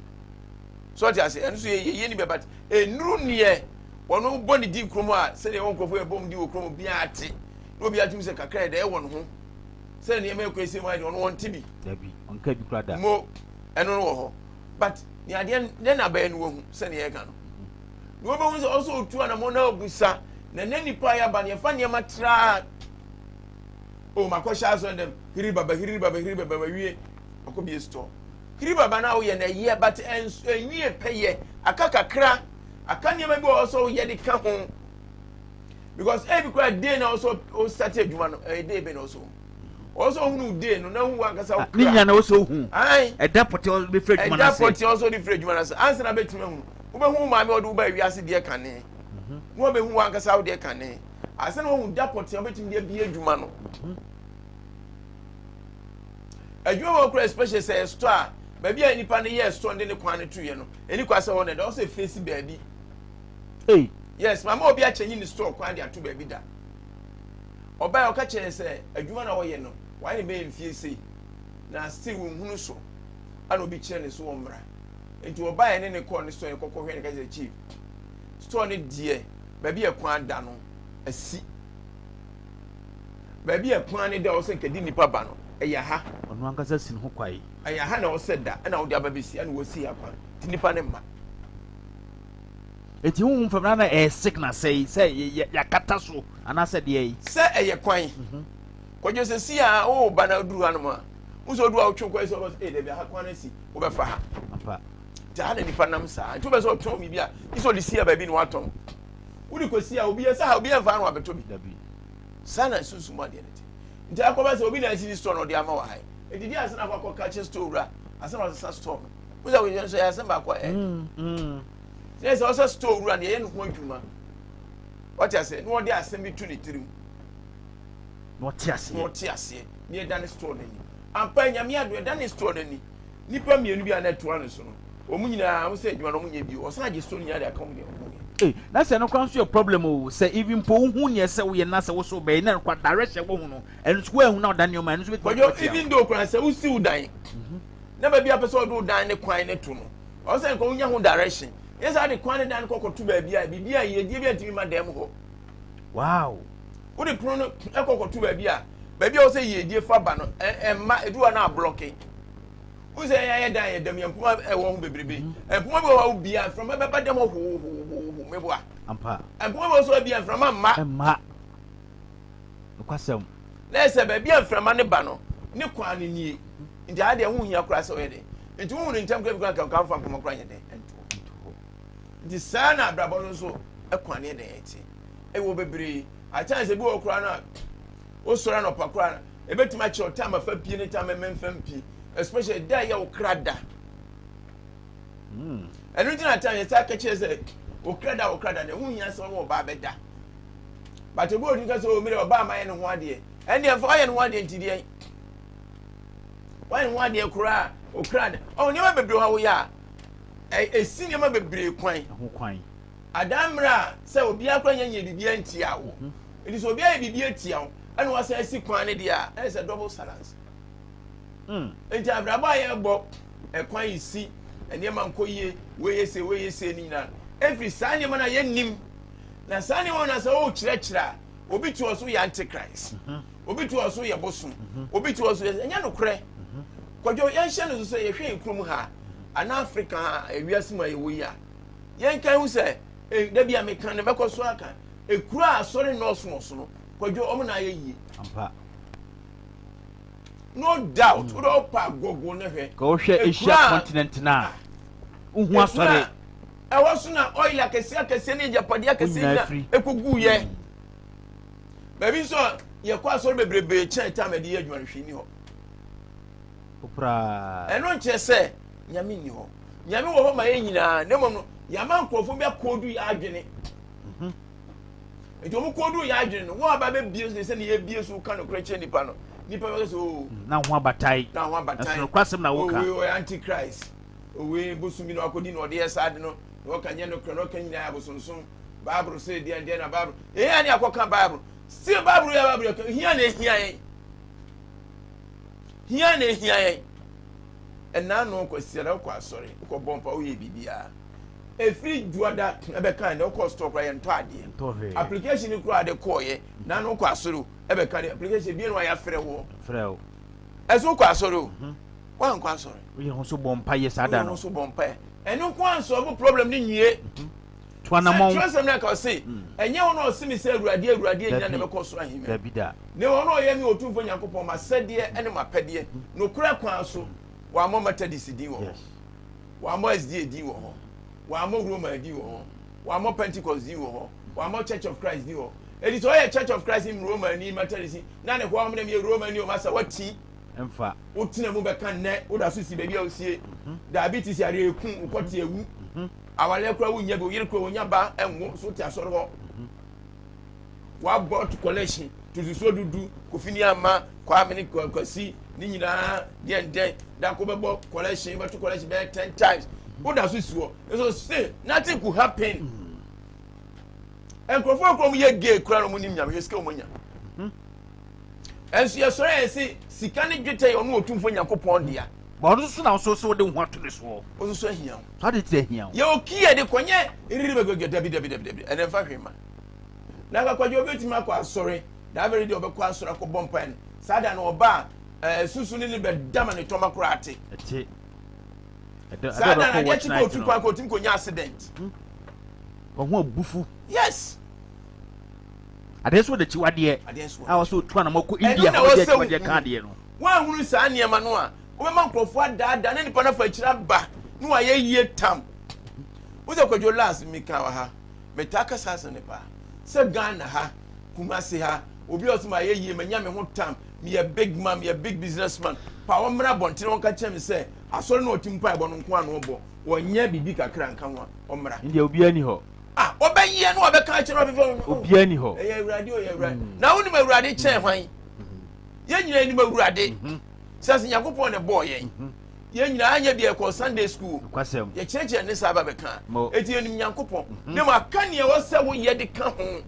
So wate aseɛ? Ɛno nso yɛ yie ni bɛ but ɛnuru neɛ wɔn bɔ ne din kurom a sɛdeɛ wɔn nkurɔfoɔ yɛ bɔ wɔn din wɔ kurom obiara te na obiara tumi sɛ kakra yɛ dɛ ɛwɔ ne ho sɛ nneɛma ɛkɔ esi mu ayɛ deɛ ɔno wɔn te bi. Dabi, ɔnka bi kura da. Mo ɛno no wɔ hɔ. But nea adeɛ dɛn na bɛyɛ no wahu sɛnea yɛka no na wɔbɛhu sɛ ɔsɛ otu anamɔ na abusa na ne nipa a yɛaba no yɛfa nneɛma traa o makɔhyɛ asɔn dɛm hiri baba hiri baba hiri baba mawie akɔ bie store hiri baba no a woyɛ no ɛyɛ but ɛnwie pɛyɛ aka kakra aka nneɛma bi wɔ hɔ sɛ woyɛ de ka ho because ebi kora day na ɔsɛ ɔsate adwuma no ɛyɛ day bɛ na ɔsɛ ɔsɛ ohunu day no na hu ankasa ah, ne nyina na ɔsɛ ohu ɛda pɔtɛ ɔde firi adwuma n'ase ɛda pɔtɛ ɔsɛ ɔde firi adwuma n'ase ansa na bɛtumi ahunu wobɛhu maame ɔde wo ba wiase deɛ kane mhm. na wabɛhu wankasa wo deɛ kane ansa na wahu da pɔtɛ ɔbɛtumi de abie adwuma no mhm. adwuma wɔ kora especially sɛ ɛstɔ a baabi a nipa no yɛ ɛstɔ de ne kwan no to yɛ no ɛni kwa sɛ hɔ na ɛda ɔsɛ fesi baabi yes mama obi akyɛnyi ne store kwan de ato baabi da Ɔbae a ɔka kyerɛɛ yɛn sɛ adwuma no a ɔyɛ no, wayɛ no bɛyɛ mfie sei, na still wɔnhunu so. Ana obi kyerɛ ne so wɔmmra. Nti ɔbae ne ne kɔɔ ne store no kɔkɔ hwɛ ne ka kyerɛ chief. Store no deɛ, baabi a kwan da no, asi. Baabi a kwan no da ɔsɛ nka di nipa ba no, ɛyɛ ha. Ɔno ankasa si ne ho kwae. Ɛyɛ ha na ɔsɛ da, ɛna wode aba bɛsi, ɛna wɔsi ha kwan. Nti nipa no mma. Eti honhom fam na na ɛyɛ signal sɛ sɛ yɛakata so anaasɛ deɛ yi. Sɛ ɛyɛ kwan. Mhm. Kwadwo sɛ si a woba na aduru hanom a, wo sɛ odu a wotwe kwan sɛ ɔbɛ sɛ dabi aha kwan asi wobɛfa ha. Ampa. Nti ha na nipa nam saa. Nti wobɛ sɛ ɔtɔn biribi a, gye sɛ ɔde si a baabi na watɔn. Wode kɔsi a obi sɛ ha obi ɛmfa ha na wabɛtɔ bi. Dabi. Saa na sunsum adeɛ no te. Nti akɔba sɛ obi na asi ne store na ɔde ama wɔ ha yi. Ɛdidi ase na akɔ akɔka kye store wura ase na ɔsesa store no. Wo sɛ woyɛ nso ɛyɛ asɛm baako a ɛyɛ. Mm, mm. Sɛ sɛ ɔsɛ store wura no yɛyɛ ne ho adwuma. Wate ase na ɔde asɛm bi to ne tirim. Na ɔte aseɛ. Na ɔte aseɛ. Na yɛda ne store no ani. Ampa Nyame ado yɛda ne store no ani. Nipa mmienu bi a na ɛtoa ne so no, wɔn nyinaa wɔn sɛ adwuma no wɔn nyɛ bio. Ɔsan agye store no nyinaa de aka wɔn deɛ wɔn yɛ. Ei, na sɛ ɛno koraa nso yɛ problem o, sɛ even mpo wohu neɛ sɛ woyɛ na sɛ wo so wobɛyɛ na ɛno koraa direction wohu no, ɛno nso woanhu na ɔda nneɛma ɛno nso bɛtumi Kwadwo, akɔ atia wo. even though koraa sɛ wosi wo dan na baabi a pɛ sɛ ɔde wo dan ne kwan ne to no, ɔwɔ sɛ nka wonya ho direction. Nyɛ saa de kwan ne dan no kɔkɔto baabi a biribi a yiedie bi antumi ma dan mu hɔ. Wow. Wode pono no kɔ kɔto baabi a baabi a wɔsɛ yiedie fa ba no ɛmma edu hɔ na ablɔke. Wo sɛ yɛn ayɛ dan yɛ dam yɛn mpoma ɛwɔ ho bebrebe. Mhm. Mpoma bi wɔ hɔ bia mframa bɛba dam hɔ hoohoohoo meboa. Ampa. Mpoma bi wɔ so bia mframa mma. Mma. Nokwasɛm. Na ɛsɛ baabi a mframa ne ba no ne kwan no nie. Nti adeɛ ho hia koraa sɛ ɔyɛ den. Nti wohu no ntɛm koraa bi koraa nka nka mfa mpoma koraa nyɛ den ɛnto. Nti saa na abrabɔ no nso kwan ne den ɛte. Ɛwɔ bebree. At times ebi wɔ koraa no a wosɔre anɔpa koraa no ebetumi akyerɛ time afa pie ne time mɛmfa mpie especially da yɛ wo kra da. Hmm. Ɛno nti na time yɛ saa kɛkyerɛ sɛ wo kra da wo kra da na ɛho hia sɛ ɔne ɔbaa bɛda. But obi wɔ tumi ka sɛ o mi deɛ ɔbaa ma yɛ ne ho adeɛ. Ɛndeɛ mfa ɔyɛ ne ho adeɛ nti deɛ wayɛ ne ho adeɛ koraa okra da. Ɔwɔ nneɛma bebree wɔ ha woyɛ a ɛsi nneɛma bebree kwan. Ɛho kwan. Adan mmerɛ a sɛ obiara koraa nya nyɛ biribiara ntia wo. Mhm. Nti sɛ obiara yɛ biribi atia wo ɛna wasan asi kwan no deɛ a ɛyɛ sɛ double silence. Nti abrabɔ a yɛbɔ ɛkwan yi si nneɛma nkɔ yie wei yɛ sei wei yɛ sei ne nyinaa ɛfiri saa nneɛma no a yɛnnim na saa nneɛma no sɛ wokyerɛkyerɛ a obi te hɔ so yɛ antichrist mhm. obi te hɔ so yɛ bosom mhm. obi te hɔ so yɛ ɛnyɛ nokorɛ kwadwo yɛnhyɛ no so sɛ yɛhwɛ yɛn kurom ha anaa afrika ha ewiase mu a yɛwɔ yi a Yɛnkae hu sɛ, eh, da bi a meka no mɛkɔ so aka, ekuro a asɔre nnɔɔso wɔ so no, Kwadwo, wɔn na ayɛ yie. Ampa. No doubt, mm. wode ɔpa agogo no hwɛ. Ka wohwɛ Asia continent no a, wohu asɔre. Ɛhɔ so na oil akɛseɛ akɛseɛ ne agyapadeɛ akɛseɛ nyina ɛkɔgu yɛ. Mm. Baabi nso a yɛkɔ asɔre bebrebe kyɛn tam ɛde yɛ adwuma no hwee ni hɔ. Koraa. Ɛno nkyerɛ sɛ Nyame nni hɔ. Nyame wɔ hɔ ma yɛn nyinaa, na mmom no, yɛama nkurɔfoɔ bi akɔɔdu yɛn adwene. Mhm. Nti wɔn kɔɔdu yɛn adwene no, wɔn aba bɛbie so sɛ ne yɛbie so ka nokorɛ kyerɛ nipa no, nipa bɛka sɛ oo. Mm, na ho abatae. Na ho abatae. Ɛsono kwasɛm na woka. Owe ɔyɛ antichrist. Owe bosom bi na wakɔdi na ɔde yɛ saa de no, na ɔka nyɛ nokorɛ, na ɔka nyinaa yɛ abosonsom. Bible sɛ deɛn deɛn na Bible. Yɛn a ne akɔka Bible. Still Bible yɛ Bible yɛ hia na ehia yɛn. Hia na ehia yɛn. Ɛna ano Kwasiada wokɔ asɔre, wokɔ bɔ mpa, woyɛ biribiara. Ɛfiri Dwoada ɛbɛka ɛnɛ wokɔ store koraa yɛntɔ adeɛ. Application no koraa de kɔɔyɛ na ano wokɔ asɔre o ɛbɛka de application bie no wayɛ afrɛ woɔ. Frɛ wo. Ɛso wokɔ asɔre o. Mhm. Woankɔ asɔre. Woyɛ ho so bɔ mpa yɛ saa da no. Woyɛ ho so bɔ mpa yɛ. Ɛno nko ansɔbo problem ne nwie. Mhm. To anamɔn. Sɛ twerɛsɛm no aka ɔse, mm. ɛnyɛ wɔn a ɔse me sɛ Awurade Awurade nyina na ɛbɛkɔ soro ahemman. Dabi da. Ne wɔn a ɔyɛ me Otumfoɔ Nyankopɔn m'asɛdeɛ ne m'apɛdeɛ, nokorɛ kwan so, wɔammɔ Methodist din wɔ hɔ, wɔammɔ SDA din wɔ hɔ, wɔammɔ Roma din wɔ hɔ, wɔammɔ Pentecost din wɔ hɔ, wɔammɔ Church of Christ din wɔ hɔ. Enti sɛ ɔyɛ Church of Christ ni, Roma ni, Methodist ni, na ne hɔ a wɔn yɛ Roma ni, wɔn asa wati. Mfa. Wotena mu bɛka nnɛ, woda so si baabi a wosie. Mhm. Diabetes yareɛ eku, wokɔte awu. Mhm. Awareɛ koraa wonnya bi, wo yere koraa wonya ba nwo, so wote asɔre hɔ. Wabɔ to collection, tosusuo dudu, Kofi ne Ama, Kwame ne Kwasi, ne nyinaa deɛn dɛn, da ko bɛbɔ collection, bɛto collection bɛyɛ ten times. Woda so si hɔ. So still nothing could happen. Nkurɔfoɔ kura wɔn yɛ gay kura na wɔn nim nyame hwɛ sika wɔn anya. Ɛnso yɛsɔre a yɛse sika ne dwetɛ yɛ ɔno Otumfoɔ Nyankopɔn dea. Ba ɔno nso na ɔso so wode wo ho ato ne soɔ. Ɔso so ahia wo. So ade ti ahia wo. Yɛ oki yɛ de kɔnyɛ riri bɛgbɛgbɛ dabi dabi dabi dabi ɛnɛ nfa hwee ma. Na akakwadwo obi otumi akɔ asɔre that very day ɔbɛkɔ asɔre akɔ bɔ mpae no saa da no ɔba a ɛɛ susu ne ne bɛ dama ne tɔma koraa ate. Ɛte. Saa da no adeɛ kye kɔ otu kwan kɔ otumi kɔ nya accident. Hmm. Wɔn ho abufu. Yes. Adeɛ nso wɔ n'akyiwadeɛ. Adeɛ nso wɔ A wɔsɛ otu anamɔ kɔ Ɛno India na hɔ ɛwɔ de sɛ akyiwadeɛ ka wohunu. adeɛ no. Woanhunu saa nneɛma no a, wobɛma nkurɔfoɔ adaadaa na nipa no afa akyire aba na wayɛ yie tam. Wo sɛ Kwadwo last meka wɔ ha, metaa ka saa asɛm no paa sɛ Ghana ha, Kumasi ha, obi a ɔsɛ mayɛ yie, manya me ho tam, meyɛ big man, meyɛ big business man, pa ɔmmra abɔntene ɔnka kyerɛ me sɛ asɔre na ɔte mpaebɔ no nko a na ɔbɔ, wɔnyɛ biribi kakra nka ho a, ɔmmra. India obiara ni hɔ. Ah, ɔbɛyɛ na ɔbɛka akyerɛ ɔbɛfɛ. Obiara ni hɔ. Ɛyɛ Awurade, ɔyɛ Awurade. Na wonim Awurade kyɛn hwan? Yɛn nyinaa nim Awurade. Sɛ sɛ Nyankopɔn na ɛbɔɔ yɛn. Yɛn nyinaa anyɛ bi ɛkɔ Sunday school. Yɛkyerɛkyerɛ ne saa ba bɛka. Eti yɛnim Nyankopɔn. Na mu aka nea ɛwɔ sɛ woyɛ de ka ho.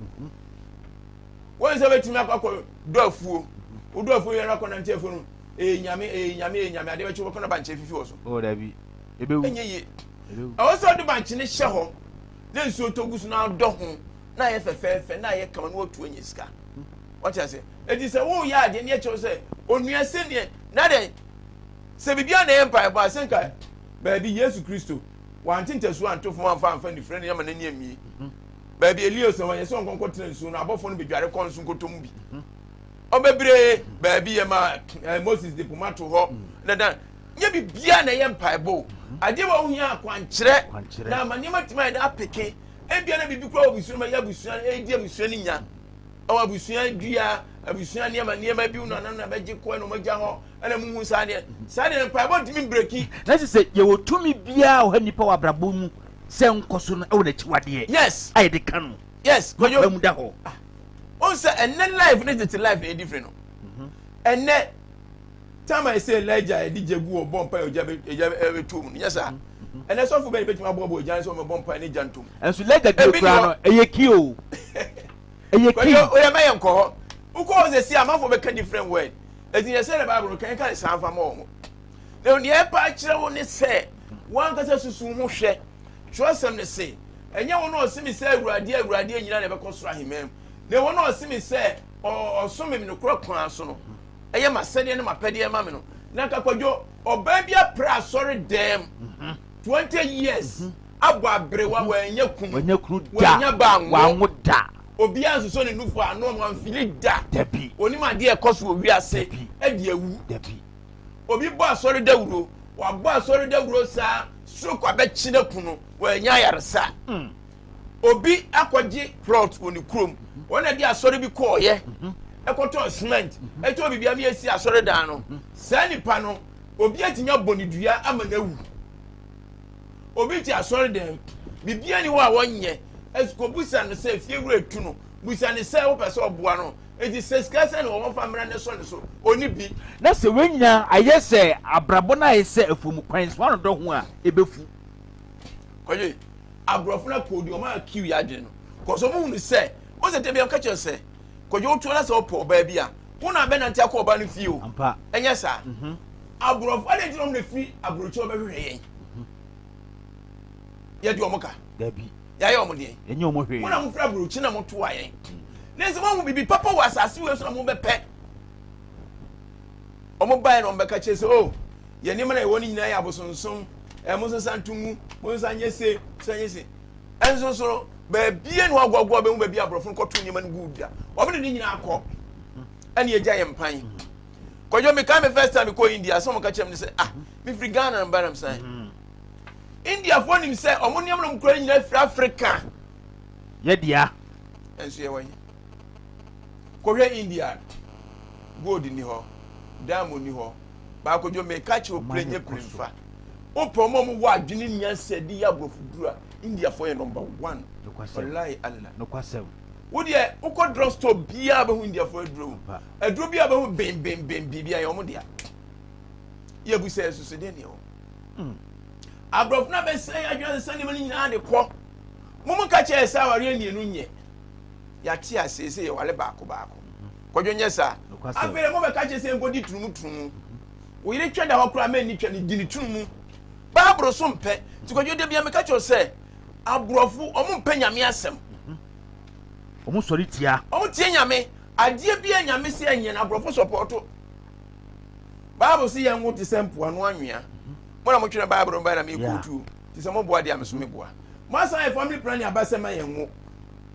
Wɔn sɛ bɛtumi akɔ akɔ dɔ afuo. Wodɔ afuo yɛn akɔ nante afuo no. Ɛyɛ nyame, ɛyɛ nyame, ɛyɛ nyame. Adeɛ bɛkye wɔkɔ na bankye fifi wɔ so. Oh, dabi. Ebewu. Ɛnyɛ yie. Ɛwɔ sɛ ɔde bankye no hyɛ hɔ na nsuo tɔ gu so na adɔ ho na ayɛ fɛfɛɛfɛ na ayɛ kama na watu anya sika. Wɔte ase. Eti sɛ woyɛ adeɛ ne ɛkyɛw sɛ onua sɛdeɛ na dɛ sɛ biribi a na ɛyɛ mpaebɔ a sɛ nka baabi Yesu Kristo wante ntasuo anto fam amfa amfa nifire no ama n'ani amie. Baabi Elio sɛ wɔnyɛ sɛ ɔnkɔnkɔ tena nsuo no abɔfoɔ no bɛdware kɔ nso nkɔtɔ mu bi. Ɔbɛbree baabi yɛ ma eh, Moses de poma to hɔ na dan nyɛ biribiara na ɛyɛ mpaebɔ o. Adeɛ wɔ ohia akwankyerɛ na ama nneɛma tumi ayɛ dɛ apeke. Ebia na biribi koraa wɔ abusua no ma ɛyɛ abusua no ɛredi abusua no nya. Ɛwɔ abusua dua, abusua nneɛma nneɛma bi na na bɛgye kɔ na wɔagya hɔ ɛna muhu saa deɛ. Saa deɛ mpaebɔ ntumi mbreki. Na kyerɛ sɛ yɛwɔ tumi biara wɔ ha nnipa wɔ abrabɔ mu sɛ nkɔ so no ɛwɔ n'akyiwadeɛ. Yes. A yɛde ka no. Yes. Kwadwo. mu da hɔ. Ah. Wɔn sɛ ɛnɛ life ne tete life ɛyɛ different no. Mhm. Ɛnɛ time a ɛsɛ Elijah yɛde gya gu ɔbɔ mpa ogya bɛ egya bɛ to mu no nyɛ saa. Mhm. Ɛnɛ sɔfo bɛyɛ bɛtumi aboaboa ogya no sɛ ɔmɛbɔ mpa ne gya ntom. Ɛnso Elijah deɛ kura no ɛyɛ key o. Ɛyɛ key. Kwadwo oyɛ mɛyɛ nkɔ hɔ. Wokɔ hɔ sɛ si amanfoɔ bɛka different word. Ɛti yɛ sɛ na Bible no kan ka saa nfa ma wɔn. Na nea ɛpa akyerɛ wo ne sɛ wankasa susu ho hwɛ. Twerɛsɛm no se, Ɛnyɛ wɔn a wɔse me sɛ, 'Awurade, Awurade' nyinaa na ɛbɛkɔ soro ahemman mu, na wɔn a wɔse me sɛ, 'Ɔsom me nokorɛ kwan so no, ɛyɛ m'asɛdeɛ ne m'apɛdeɛ ma me no. Na nka Kwadwo, ɔbaa bi apra asɔre dɛm 20 years, abɔ aberewa, wannya kunu, wannya ba anwo, obiara nsosɔ ne nufu ano, wamfili da, onim adeɛ ɛkɔ so wɔ wiase, ɛde awu. Obi bɔ asɔre dawuro, wabɔ asɔre dawuro saa, stroke abɛkye no aku no, wanya ayaresa. Mm. Obi akɔgye plot wɔ ne kurom, wɔn na de asɔre bi kɔɔyɛ, mhm. ɛkɔtɔɔ cement, mhm. ɛtɔɔ biribi ama yɛsi asɔre dan no. Mhm. Saa nipa no, obi atumi abɔ ne dua ama no awu. Obi te asɔre dan, biribi ani hɔ a wɔnyɛ, ɛkɔbusa no sɛ fie wura etu no, busa ne sɛ wopɛ sɛ ɔboa no. Enti sɛ sika sɛn na wɔwɔ fa mmra ne sɔ ne so, ɔnni bi. Na sɛ wei nyinaa ayɛ sɛ abrabɔ no ayɛ sɛ afuom kwan so ano dɔ ho a, ɛbɛfu. Kwadwo, aborɔfo no akɔdi wɔn a kiw yɛ adwene no. Kɔsɔ wɔn hunu sɛ, wɔn sɛ tɛbi ɔka kyerɛ sɛ, kwadwo wotoɔ na sɛ ɔpɛ ɔbaa bi a, wo na abɛnante akɔ ɔbaa no fie o. Ampa. Ɛnyɛ saa. Mhm. Aborɔfo adɛn nti na wɔn na firi aburokyi wɔbɛhwehwɛ yɛn. Mhm. Yɛde wɔn ka. Dabi. Yɛayɛ wɔn deɛ. Ɛnyɛ wɔn hwee. Mo na mo firi aburokyi na mo toa yɛn. Ne nsɛ moahu biribi papa wɔ asase wei so na mobɛpɛ. Wɔn baeɛ na wɔn bɛka kyerɛ sɛ, oh, yɛn nneɛma na yɛwɔ no nyinaa yɛ abosonsom. Ɛɛ, mo nsa nto ngu, mo nsa nyɛ se, mo nsa nyɛ se. Ɛnso so no, baabie na wagoagoa bɛhu baabi aborɔfo no kɔto nneɛma no gu da. Wɔn de ne nyinaa kɔ. Ɛne agya yɛn mpan. Kwadwo, mekae me first time mekɔɔ India, sɛ wɔn ka kyerɛ me sɛ, ah, mefiri Ghana na meba nam san. Indiafoɔ nim sɛ wɔn nneɛma na wɔn kura nyinaa firi Africa. Yɛ dea. Nso yɛwɔ he? Kɔhwɛ India, gold ni hɔ, diamond ni hɔ. Baako dwo meka kyerɛ opire nye pire nfa. Wopɛ wɔn a wɔwɔ adwene nyansa de yɛ aborɔfo duru a, Indiafoɔ yɛ number one. Wallahi Allah. Nokwasɛm. Wo deɛ wokɔ drug store biara bɛhu Indiafoɔ aduro. Aduro biara bɛhu benbenben biribi ayɛ wɔn dea. Yɛbu sɛ ɛsoso deɛ neɛ wɔ. Aborɔfo no abɛsɛe adwene asesa nneɛma no nyinaa de kɔ. Mo mo ka kyerɛ sɛ awareɛ mmienu nyɛ. Yɛate aseɛ sɛ yɛware baako baako. Kwadwo nyɛ saa. Afei dɛ mobɛka kyerɛ sɛ nkɔdi tunumu tunumu. Wo yere twɛ da hɔ koraa mɛnni twɛ no di ne tunumu. Bible so mpɛ. Nti kwadwo da bia meka kyerɛ sɛ aborɔfo ɔmo mpɛ nyame asɛm. Ɔmo sɔre tia. Ɔmo tie nyame. Adeɛ bi a nyame sɛ ɛnyɛ no aborɔfo sɔpɔɔto. Bible sɛ yɛn ho te sɛ mpoano anwea. Mo na motwerɛ Bible no bae na mekootu. Te sɛ moboa deɛ a me so meboa. Mo asan ayɛ family planning aba sɛ ma yɛn nwo.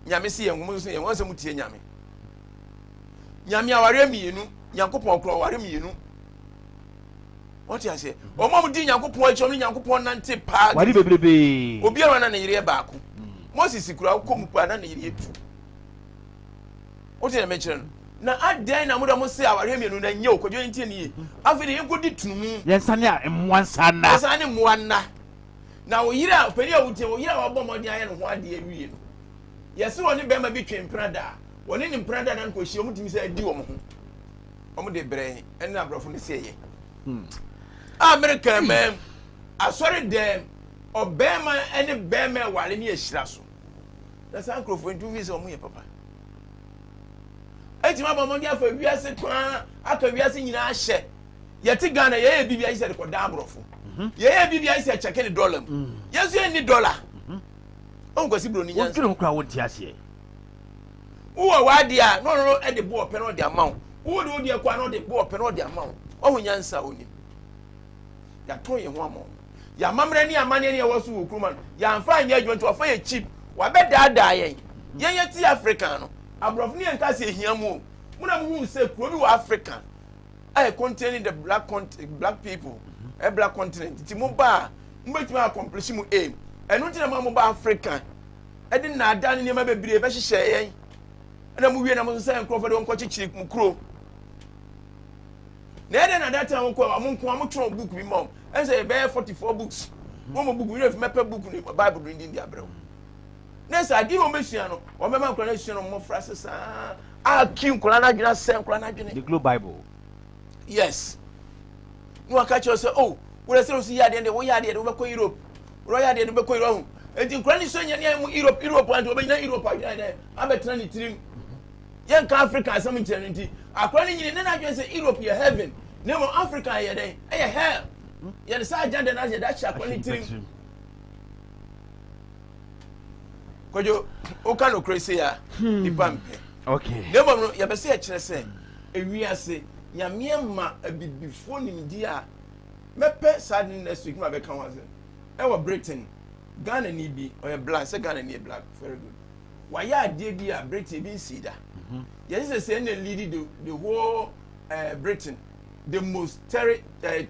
Nyame se yɛn nwo, mo nso yɛn nwo. Wɔn sɛ mo tie Nyame. Nyame awareɛ mmienu, Nyankopɔn korɔ ɔware mmienu. Wɔte aseɛ. Wɔn a wɔdi Nyankopɔn akyi, wɔn ne Nyankopɔn nante paa. Wade bebrebe. Obiara na ne yere yɛ baako. Moses kura wokɔ mu paa na ne yere yɛ tu. Wote na mekyerɛ no. Na adɛn na mo de mo se awareɛ mmienu na nyɛ o kwadwo ntie ne yie. Afei de yɛnkɔdi tunumu. Yɛnsane a mmoa nsa nna. Yɛnsane mmoa nna. Na wo yere a panin a wotie wo yere a wabɔ mmɔden ayɛ ne ho adeɛ awie no, yɛse wɔne bɛrima bi twe mpena da a, wɔne ne mpena da no kɔhyia, wɔtumi sɛ adi wɔn ho. Wɔn de brɛ ɛne aborɔfo no sɛ ɛyɛ. Hmm. Amerika mɛm, asɔre dɛm, ɔbɛrima ne bɛrima ɛwale ne ahyira so. Na saa nkurɔfoɔ nti wofi sɛ wɔn yɛ papa. Ɛtumi abɔ mmɔden afa wiase kwan aka wiase nyinaa hyɛ. Yɛte Ghana yɛyɛ biribi ayɛ sɛ de kɔdan aborɔfo. Mhm. Yɛyɛ biribi ayɛ sɛ kyɛke ne dɔla mu. Mm. Yɛn nso yɛnni dɔla. Mhm. Ɔn kwasi buroni nyansa. Wodwene ho koraa wonte aseɛ. Wowɔ w'adeɛ a na ɔno de bo ɔpɛ na ɔde ama wo. Wowɔ de wodeɛ kɔ a na ɔde bo ɔpɛ na ɔde ama wo. Ɔho nyansa a onim. Yɛatɔn yɛn ho ama wɔn. Yɛn amammerɛ ne amanneɛ ne ɛwɔ so wɔ kurom ano. Yɛamfa anyɛ adwuma nti wɔafa yɛ cheap. Wɔabɛdaadaa yɛn. Yɛn yɛte Africa no, aborɔfo ne yɛn nka sɛ ehia mu o. Mo na muhuu sɛ kuro bi wɔ Africa a containing the black cont black people, ɛ black continent. Nti mo ba a, mobɛtumi accomplish mo aim. Ɛno nti na mo a mo ba Africa ɛde nnaadaa ne nneɛma bebree bɛhyehyɛ yɛn. Ɛna mo wie na mo nso sɛ nkurɔfoɔ de wɔn kɔkyekyere mo kuro. Na ɛdɛn na that time wɔn kɔ wɔn nko wɔn twerɛ book bi ma wɔn ɛn sɛ ɛbɛyɛ 44 books wɔn mo book bi mɛpɛ book ne bible no din de abrɛ wɔn na sɛ adeɛ wɔn bɛsua no wɔn bɛma nkwadaa no asua no mmɔfra se saa aki nkwadaa no adwene asɛ nkwadaa no adwene. The Globe Bible. Yes na waka kyerɛ sɛ oh wọ́n sɛ osi yɛ adeɛ de woyɛ adeɛ de wobɛkɔ Europe wɔyɛ adeɛ de wobɛkɔ Europe nti nkwadaa no sua nyɛ ne mu Europe Europe nti wɔbɛgyina Europe adwene dɛ abɛtena ne tirim. Yɛnka Africa asɛm nkyerɛ no nti, akora no nyini ne n'adwene sɛ Europe yɛ heaven, na mmom Africa yɛ dɛn? Ɛyɛ hell. Yɛde saa agenda no yɛde ahyɛ akora no tirim. Kwadwo, woka nokorɛ sei a, hmm. nipa mpɛ. Okay. Na mmom no, yɛbɛ sɛ yɛkyerɛ sɛ, ewiase, Nyame ma abibifoɔ nimdeɛ a, mɛpɛ saa de no next week ma bɛka ho asɛm. Ɛwɔ Britain, Ghana ni bi, ɔyɛ black, sɛ Ghana ni yɛ black, very good. Wayɛ adeɛ bi a Britain ebi nsii da. Mhm. Yɛsɛ sɛ sɛ ɛna lead the whole Britain the most terri,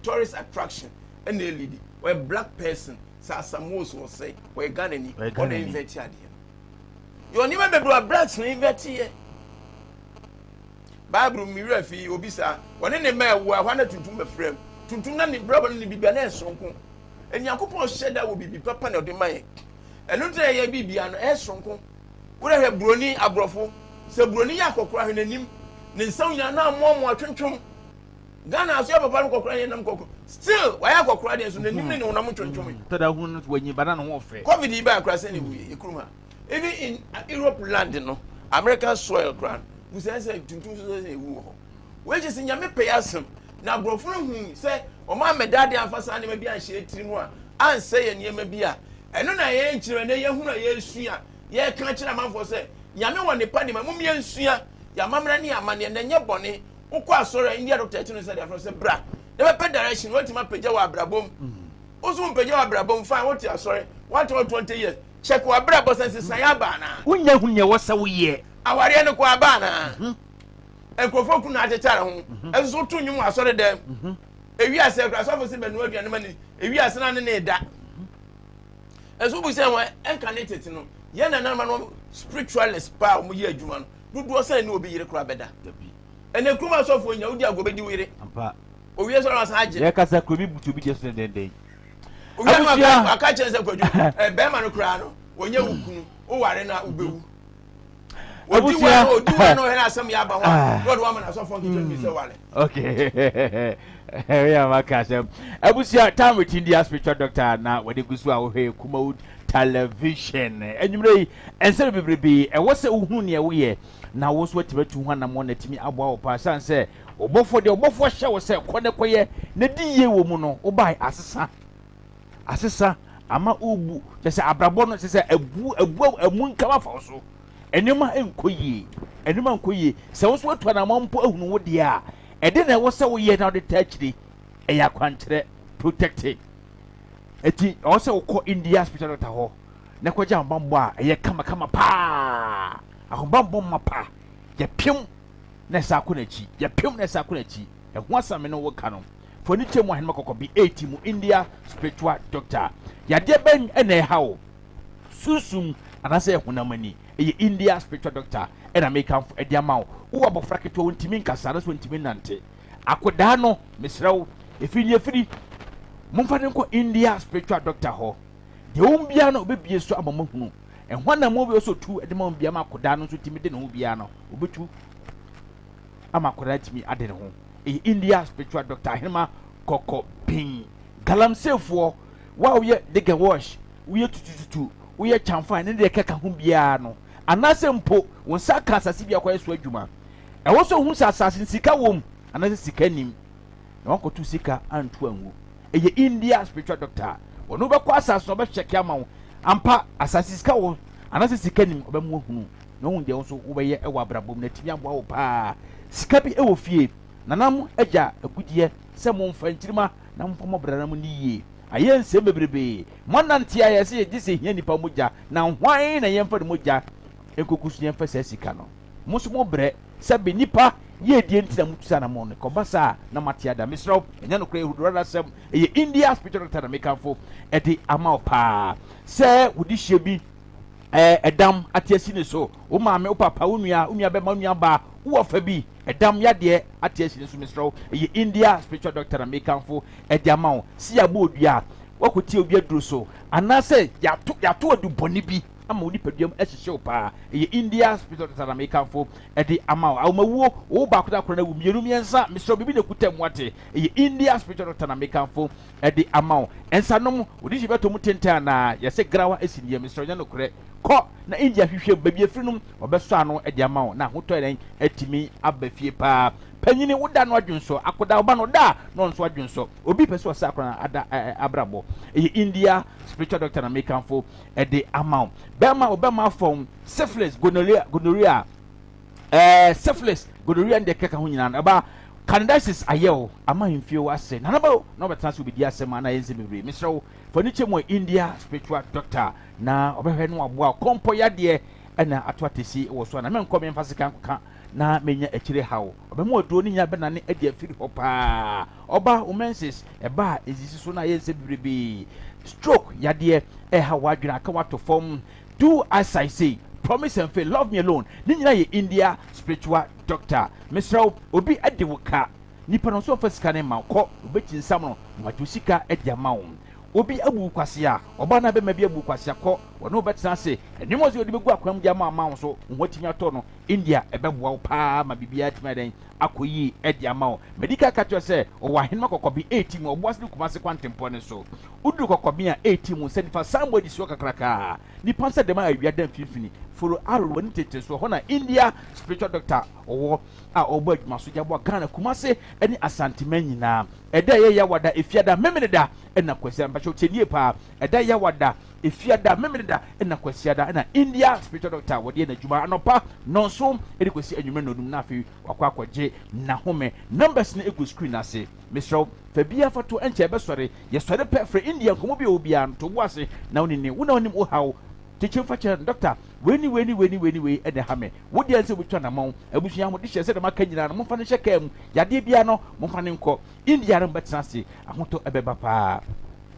tourist attraction ɛna lead. Ɔyɛ black person sɛ Asamoah so ɔsɛ ɔyɛ Ghana ni ɔna invent adeɛ no. Yɛ nneɛma bebree a blacks na invent yɛ. Bible mi werɛ fi obi saa wɔne ne mma ɛwo a ɛhɔ na tuntum bɛfrɛ mu tuntum na ne brabɔ ne ne biribi a na ɛsonko. Nyankopɔn hyɛ da wɔ biribi papa na ɔde ma yɛn. Ɛno nti na yɛyɛ biribiara no, ɛyɛ soronko. Wode hwɛ buroni aborɔfo, sɛ buroni yɛ akɔkora hwɛ n'anim, ne nsa nyinaa na amoamoa twentwom. Ghana aso yɛ papa no kɔkora yɛ nam kɔkora. Still, wayɛ akɔkora deɛ nso n'anim ne ne honam twentwom. Hmm, tada hu no wanyi ba na ne ho ɔfɛ. Covid yi baa kora sɛ ne wuye yɛ kurom ha. Even in Europe land no, American soil kora no, wusɛ sɛ tuntum so sɛ ewu wɔ hɔ. Wei kyerɛ sɛ Nyame pɛ yɛ asɛm. Na aborɔfo no hui sɛ wɔn ammɛda ade amfa saa nneɛma bi anhyɛ yɛn tirim a ansɛe yɛn nneɛma bi a, ɛno na yɛn nkyerɛ ɛnɛ yɛhunu a yɛresua, yɛreka akyerɛ amanfoɔ sɛ Nyame wɔ nnepa de ma mom yɛnsua yɛn amammerɛ ne yɛn amanneɛ na ɛnyɛ bɔne. Wokɔ asɔre a India doctor ɛte no sɛ de afrɛ sɛ bra na bɛpɛ direction woatumi apagya wɔ abrabɔ mu. Wo nso wompagya wɔ abrabɔ mu fine wote asɔre woate hɔ 20 years check w'abrabɔ sɛ nsesaeɛ aba anaa. Wonnya hu nea ɛwɔ sɛ woyɛ. Awareɛ no kɔ aba anaa. Mhm. Nkurɔfoɔ kunu na akyekyere ho mhm. ɛnso so to nnwom wɔ asɔre dɛm mhm. ewi ase akura asɔfo sɛ bɛnoa aduane ma ne ewi ase na ne ne da ɛnso bu sɛ wɔn ɛnka ne tete no yɛn nananom no spiritualist paa wɔn yɛ adwuma no dodoɔ sɛ ne obi yere koraa bɛda ɛnna kurom asɔfoɔ nyina wodi agorɔ bɛdi wo yere owie sɔrɔ asan agye. Yɛ kasa kuro bi butu obi deɛ so dendenden. Owie no aka aka kyerɛ sɛ kwadwo ɛ bɛrima no koraa no wɔnyɛ wo kunu woware no a wobɛwu. Abusua odi wa no hɛn asɛm yɛ aba ho a na ɔde wama n'asɔfoɔ nketewa bi sɛ ware. Okay. Ɛyɛ ma ka asɛm. Abusua time with India spiritual doctor na wɔde gu so a wɔhwɛ Kumawood television. Enyimire yi nsɛm bebrebe ɛwɔ sɛ wohunu nea woyɛ na wo nso atumi atu ho anammɔn na atumi aboa wo paa sane sɛ ɔbɔfoɔ deɛ ɔbɔfoɔ hyɛ wo sɛ kɔ ne kɔyɛ na di yie wɔ mu no wobae asesa asesa ama wobu kyɛ sɛ abrabɔ no kyɛ sɛ abu abu amu nkam afa wo so nneɛma nkɔ yie nneɛma nkɔ yie sɛ wo nso atu anammɔn mpo ahunu wo deɛ a ɛde na ɛwɔ sɛ woyɛ na wode taa akyire ɛyɛ akwankyerɛ protected eti ɛwɔ sɛ wokɔ India spiritual doctor hɔ. na kɔgye ahobammɔ a ɛyɛ kamakama paa. Ahobammɔ mapa. Yɛpem na ɛsan kɔ n'akyi. Yɛpem na ɛsan kɔ n'akyi. Ɛho asɛm me ne wo ka no. Fa ani kyɛ mu Ahenema Kɔkɔbe 8 mu India Spiritual Doctor. Yadeɛ bɛn na ɛha wo? Sunsum anaasɛ honam ani? Ɛyɛ India Spiritual Doctor ɛna mekamfo ɛde ama wo. Wowɔ abɔfra ketewa ɔntumi nkasa anaasɛ ɔntumi nnante. Akodaa no, mesrɛ wo, ɛfiri ne afiri, momfa no nkɔ India Spiritual Doctor hɔ. Deɛ ɔwom biara no ɔbɛbie so ama moahunu. Ɛho anammɔn bi a ɔsɛ ɔtu de ma wɔn biara ma akwadaa no nso tumi de ne ho biara no, ɔbɛtu ama akwadaa no atumi ade ne ho. Ɛyɛ India spiritual doctor Ahenema Kɔkɔ Bin. Galamseyfoɔ, wo a woyɛ dig and wash, woyɛ tutututu, woyɛ kyamfa ne deɛ ɛkeka ho biara no, anaasɛ mpo wo nsa aka asase bi akɔyɛ so adwuma. Ɛwɔ sɛ ohun sɛ asase no sika wom anaasɛ sika nnim. Na wankɔto sika anto angu. Ɛyɛ India spiritual doctor. Wɔne wobɛkɔ asase no ɔbɛhyɛke ama wo. Ampa, asase sika wɔ anaasɛ sika nim, ɔbɛma wahunu na wahu deɛ wo nso wobɛyɛ wɔ abrabɔ mu na atumi aboa wo paa. Sika bi wɔ fie, nanam agya agudeɛ sɛ momfa nkyirima na momfa mmɔ bra na monni yie. Ayɛ nsɛm bebrebe. Moanante a yɛse yɛgye sɛ hia nipa mogya na hwan na yɛmfa ne mogya nkɔgu so yɛmfa saa sika no. Mo nso mobrɛ. Sɛbe nnipa yiedie nti na motu saa anamɔn no, ɛkɔba saa a na moate ada. Mesrɛ wo, ɛnyɛ nokorɛ, ɛyɛ Hudurada asɛm, ɛyɛ India spiritual doctor na mekamfo de ama wo paa. Sɛ wo dehyeɛ bi ɛdam ate asi ne so, wo maame, wo papa, wo nua, wo nua bɛma, wo nua baa, wo wɔfa bi, ɛdam yadeɛ ate asi ne so, mesrɛ wo, ɛyɛ India spiritual doctor na mekamfo de ama wo. Sɛ yɛabɔ odua a, woakɔtie obi aduro so, anaasɛ yɛato yɛato adubɔne bi ama wo nipadua mu ahyehye wo paa. Ɛyɛ India spiritual doctor na mekamfo de ama wo. Awomawuo, wo baako da koro na awu, mmienu mmiɛnsa, mesrɛ wo biribi na ɛkuta mu ate. Ɛyɛ India spiritual doctor na mekamfo de ama wo. Nsanom, wo de hyɛ bɛtɔ mu tenten anaa? Yɛse grawa asi ne yam, mesrɛ wo nyɛ nokorɛ. Kɔ na India hwehwɛ mu, baabi afiri nom, wɔbɛsɔ ano de ama wo na ahotɔ yɛn atumi aba fie paa. Panyini, wo da no adwensɔ, akoda wo ba no da a na ɔnso adwensɔ. Obi pɛ sɛ ɔsɛ akora ada abrabɔ. Ɛyɛ India spiritual doctor na mekamfo de ama wo. Bɛrima wo bɛrima afɔn, syphilis, gonorrhea, gonorrhea, ɛɛ syphilis, gonorrhea ne deɛ keka ho nyinaa no, ɛba candidiasis ayɛ wo ama ahemfie wo ase. Nana ba na ɔbɛtena ase obɛdi asɛm a na ayɛ nsɛm bebree. Mesrɛ wo, fa ani kyɛ mu India spiritual doctor na ɔbɛhwɛ no waboa wo. Kɔmpɔ yadeɛ ɛna ato atɛsi wɔ so a na menkɔ memfa sika nkɔka na menya akyire haw. Ɔbɛma aduro no nyinaa bɛnane adi afiri hɔ paa. Ɔba wo menses ɛba a nsisi so na ayɛ nsɛm bebrebe. Stroke yadeɛ ɛha w'adwene aka w'ato fam. Do as I say, promise and fail, love me alone. Ne nyinaa yɛ India spiritual doctor. Mesrɛ wo, obi de wo ka. Nipa no nso ɔmfa sika no mma wo. Kɔ, obɛkyinsa no na wagye wo sika de ama wo. Obi abu wo kwasea, ɔbaa anaa bɛma bi abu wo kwasea, kɔ, wɔne wo bɛtena ase. Nneɛma ɔsɛ ɔde bɛgu akwan mu de ama ama wo nso, wo ho atumi atɔ no. India ɛbɛboa wo paa ma biribiara atumi ayɛ dɛn akɔ yie de ama wo. Madi kan aka kyerɛ wo sɛ ɔwɔ Ahenema Kɔkɔbe 18 mu, Ɔboase ne Kumase kwantempɔn no so. Woduru Kɔkɔbe a 18 mu sɛ nifa sanbɔ adi soɔ kakraka. Nipa nsa dɛm a awia da mfimfini. Foro arrow w'ani tenten so. Ɛhɔ na India spiritual doctor ɔwɔ a ɔrebɔ adwuma so de aboa Ghana, Kumase ne Asanteman nyinaa. Ɛda a ɛyɛ Yawada, Efiada, Memeneda ɛna Kwasiada. Mpakyɛw tie nie paa. Ɛda Yawada. Efiada, Memeneda na Kwasiada na India spiritual doctor a wɔde yɛ n'adwuma anɔpa nnɔnson de kɔsi anwummerɛ nnɔnum na afei wakɔ akɔgye n'ahome. Numbers no gu screen no ase. Mesrɛ wo, fa biara fa to ɛnkyɛ ɛbɛsɔre. Yɛsɔre pɛ, frɛ India nkɔmmɔ bi a ɛwɔ biara no, to wo bo ase na wo ne ne, wo na wonim wo haw. Kyekyem fa kyerɛ no, Doctor, wei ne wei ne wei ne wei ne wei na ɛha me. Wo deɛ ne sɛ wobɛtu anamɔn. Abusua, mode hyɛ sɛdeɛ maka nyinaa no, momfa no nhyɛ kaa mu. Yadeɛ biara no, momfa no nkɔ. India no mobɛtena ase, ahotɔ ɛbɛba paa.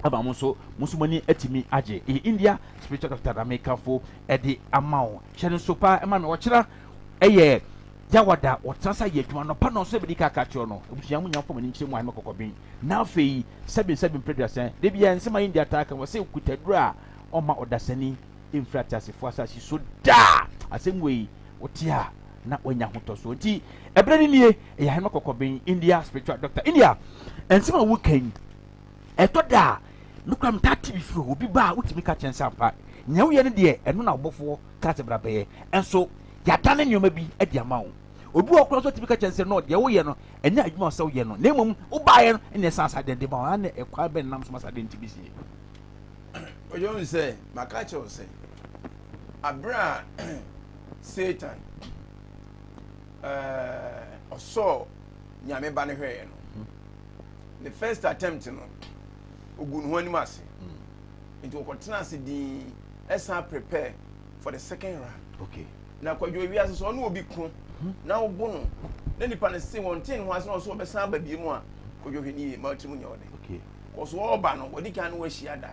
ama mo nso mo nso mo ani atumi agye. Ɛyɛ India spiritual doctor na mekamfo ɛde ama wo. Hyɛ no nso paa ɛma me ɔkyena ɛyɛ yawada ɔtena sa yɛ adwuma nɔpa nɔnso ɛbɛdi kaka kyerɛ no abusua mo nya mfom ani nkyerɛ mu ahema kɔkɔben na afei sɛbi sɛbi mprɛduasɛn da biara nsɛm a India taa ka wɔ sɛ kutaduro a ɔma ɔdasani mfiri ateasefoɔ asase so daa asɛm wei wote a na wanya ahotɔsoɔ nti ɛberɛ no nie ɛyɛ ahema kɔkɔben India spiritual doctor India nsɛm a woka yi Ɛtɔ da a, me koraa metaa te bi firi hɔ. Obi ba a, wotumi ka kyerɛ no sɛ ampa, nea woyɛ no deɛ, ɛno na ɔbɔfoɔ kaa sɛ bra bɛyɛ. Nso yɛadane nneɛma bi de ama wo. Obi wɔ hɔ koraa nso otumi ka kyerɛ no sɛ, no, deɛ woyɛ no, ɛnyɛ adwuma a ɔsɛ woyɛ no, na mmom wobaeɛ no na ɛsan saa deɛ de ma wo. Ɛne ɛkwan bɛn nam so ma saa deɛ no tumi sie? Ɔyɛ ɔhu sɛ, maka akyerɛ wo sɛ, aberɛ a Satan ɔsɔɔ Nyame ba no hwɛeɛ no, ne first attempt no ogu ne ho anim ase mm. nti ɔkɔtena ase din. ɛsan prepare for the second round. Okay. Na Kwadwo ewiase sɛ ɔne obi ko na wobo no na nipa no se wɔn te ne ho ase na ɔso ɔbɛsan aba bie mu a, Kwadwo hwɛ ne yie ma ɔtiri mu nyɛ ɔde. Okay. Kɔso ɔreba no wɔde kan no wɔahyia da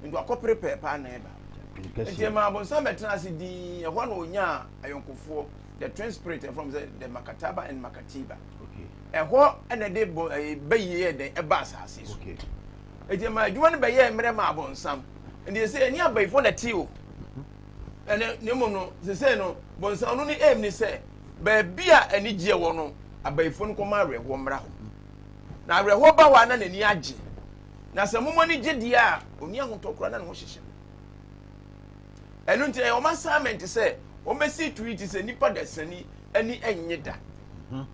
nti wakɔ prepare paa na ɛba. Nti ɛma abonsam bɛtena ase dinn, ɛhɔ na ɔnyaa ayɔnkofoɔ, the twin spirit, ɛfrɛ sɛ the Makataba and Makatiba. Ɛhɔ na ɛde bɔ ɛyɛ bɛyie yɛ dɛn ɛba asase so. Nti ɛma adwuma no bɛyɛɛ mmerɛ ma abonsam. Nti sɛ ɛne abayifoɔ na ɛte o. Ɛne ne mmom no sesei no bonsam no ne aim ne sɛ baabi a anigyeɛ wɔ no abayifoɔ no kɔma awerɛhoɔ mmra hɔ. Na awerɛhoɔ ba hɔ a na n'ani agye. Na sɛ mo ani gye deɛ a, ɔnni ahotɔ koraa na ne ho hyehye no. Ɛno nti ɛyɛ wɔn assignment sɛ wɔbɛsi tui te sɛ nipa dasani ani nnye da. Mhm.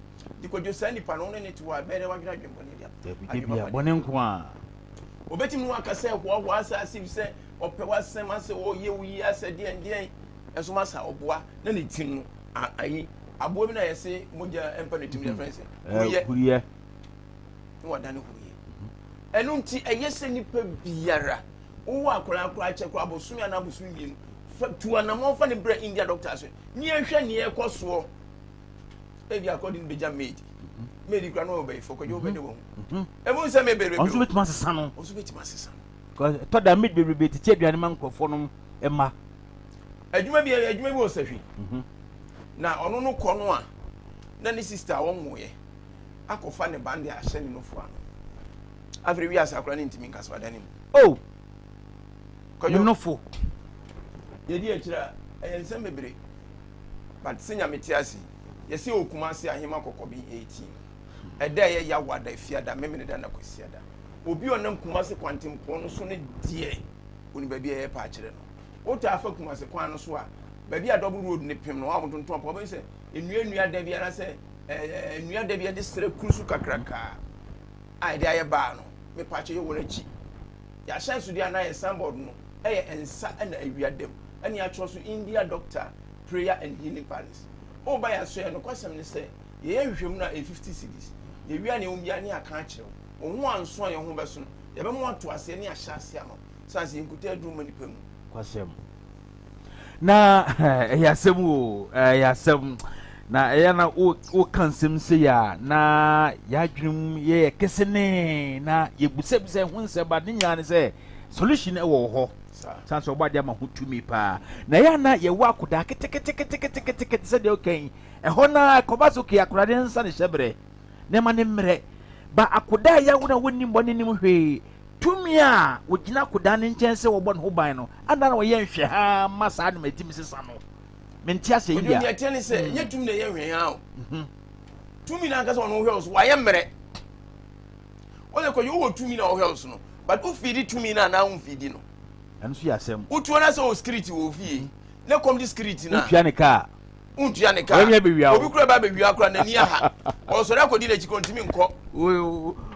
Nti Kwadwo saa nipa no wo ne ne te hɔ a ɛbɛyɛ dɛ wadwene adwene bɔne de adwene bɔne nko a. Obetumi ne waka sɛ hoahoa asɛ asif sɛ ɔpɛ w'asɛm asɛ ɔyɛ wo yi asɛ deɛn deɛn ɛso masa ɔboa na ne tim no ayi aboa bi na yɛse mogya mpa ne tim yɛfrɛ sɛ huruyɛ na wadane huruyɛ. Ɛno nti ɛyɛ sɛ nipa biara wowɔ akwadaa koraa kyɛ koraa bosome anaa bosome mmienu fa tu anamɔn fa ne brɛ India doctor so ne yɛnhwɛ nea ɛkɔ soɔ. Ebi akɔde no bɛgya maid maid koraa na ɔyɛ ɔbɛyifo kɔgye wobɛde wɔn ho ɛmu nsɛm bebrebe. Ɔno nso bɛtumi asesa no. Ɔno nso bɛtumi asesa no. Because ɛtɔ da maid bebrebe tete aduane ma nkurɔfoɔ nom ɛma. Adwuma bi adwuma bi wɔ sahwi na ɔno no kɔ no a na ne sister a wɔnwoeɛ akɔfa ne bande ahyɛ ne nofo ano. Afei wiase akora ne ntumi nkasa ɔda ne mu. Oh! Ne nofo. Yɛdi akyire a, ɛyɛ nsɛm bebree. But sɛ Nyame te ase yi, yɛsɛ wɔ Kumasi Ahema Kɔkɔben 18. Ɛda ɛyɛ Yawada, Efiada, Memeneda na Kwasiada. Obi a ɔnam Kumasi kwantempɔn no so no deɛ, onim baabi a ɛyɛ paa kyerɛ no. Wotaa fa Kumasi kwan no so a, baabi a double road no pem no, wɔn a wɔtontɔn paa, wobɛhu sɛ nnua nnua da bi anaasɛ ɛɛ nnua da bi yɛde srɛ kuru so kakrakaa a yɛde ayɛ baa no, mepaakyɛ yɛ wɔn akyi. Yɛn ahyɛnsodeɛ anaa yɛn signboard no yɛ nsa na awia dam ɛna yɛatwerɛ so India Doctor Prayer and Healing Palace. Woba yɛn asoɛeɛ nokwasɛm ne sɛ yɛyɛ nhwehwɛmu no a ɛyɛ 50 cedis. Yɛwie a nea ɛwɔ mu biara ne yɛaka akyerɛ wo. Wo ho anso a yɛn ho bɛso no, yɛbɛma woato aseɛ ne yɛahyɛ aseɛ ama wo. Sane sɛ yɛnkuta aduro mma nnipa mu. Nokwasɛm. Na ɛyɛ asɛm o, ɛyɛ asɛm. Na ɛyɛ na woka nsɛm sei a na yɛadwene mu yɛyɛ kesenee na yɛbisabisa ho nsɛm ba ne nyinaa ne sɛ solution ɛwɔ wɔ hɔ. San sɛ ɔbɔ adeɛ ama ho tumi paa. Na ɛyɛ na yɛwɔ akodaa keteketeketekete sɛdeɛ woka yi ɛhɔ na ɛkɔba so kee akodaa ne nsa ne hyɛberɛ na ɛma ne mmerɛ ba akodaa yɛawo na wɔnnim bɔne nim hwee. Tumi a wɔgyina akodaa no nkyɛn sɛ wɔbɔ ne ho ban no, ana na wɔyɛ nhwɛhaa ma saa nneɛma tumi sesa no? Mente aseɛ yie a. Nea ɛteɛ ne sɛ, ɛnyɛ tumi na ɛyɛ nhwɛhaa o. Tumi no ankasa ɔno wohwɛ wo so, wayɛ mmerɛ. Wɔsɛ kɔyɛ wowɔ tumi na wɔhwɛ wo so no, but wofidi tumi no anaa womfidi no? Ɛno nso yɛ asɛm. Wotuo no sɛ wɔ security wɔ fie, ne kɔm de security no a. Wotua ne kaa. Wontua ne kaa. Obi kura ba abɛwia kora n'ani aha. Ɔsɔre akɔdi n'akyi kora ntumi nkɔ.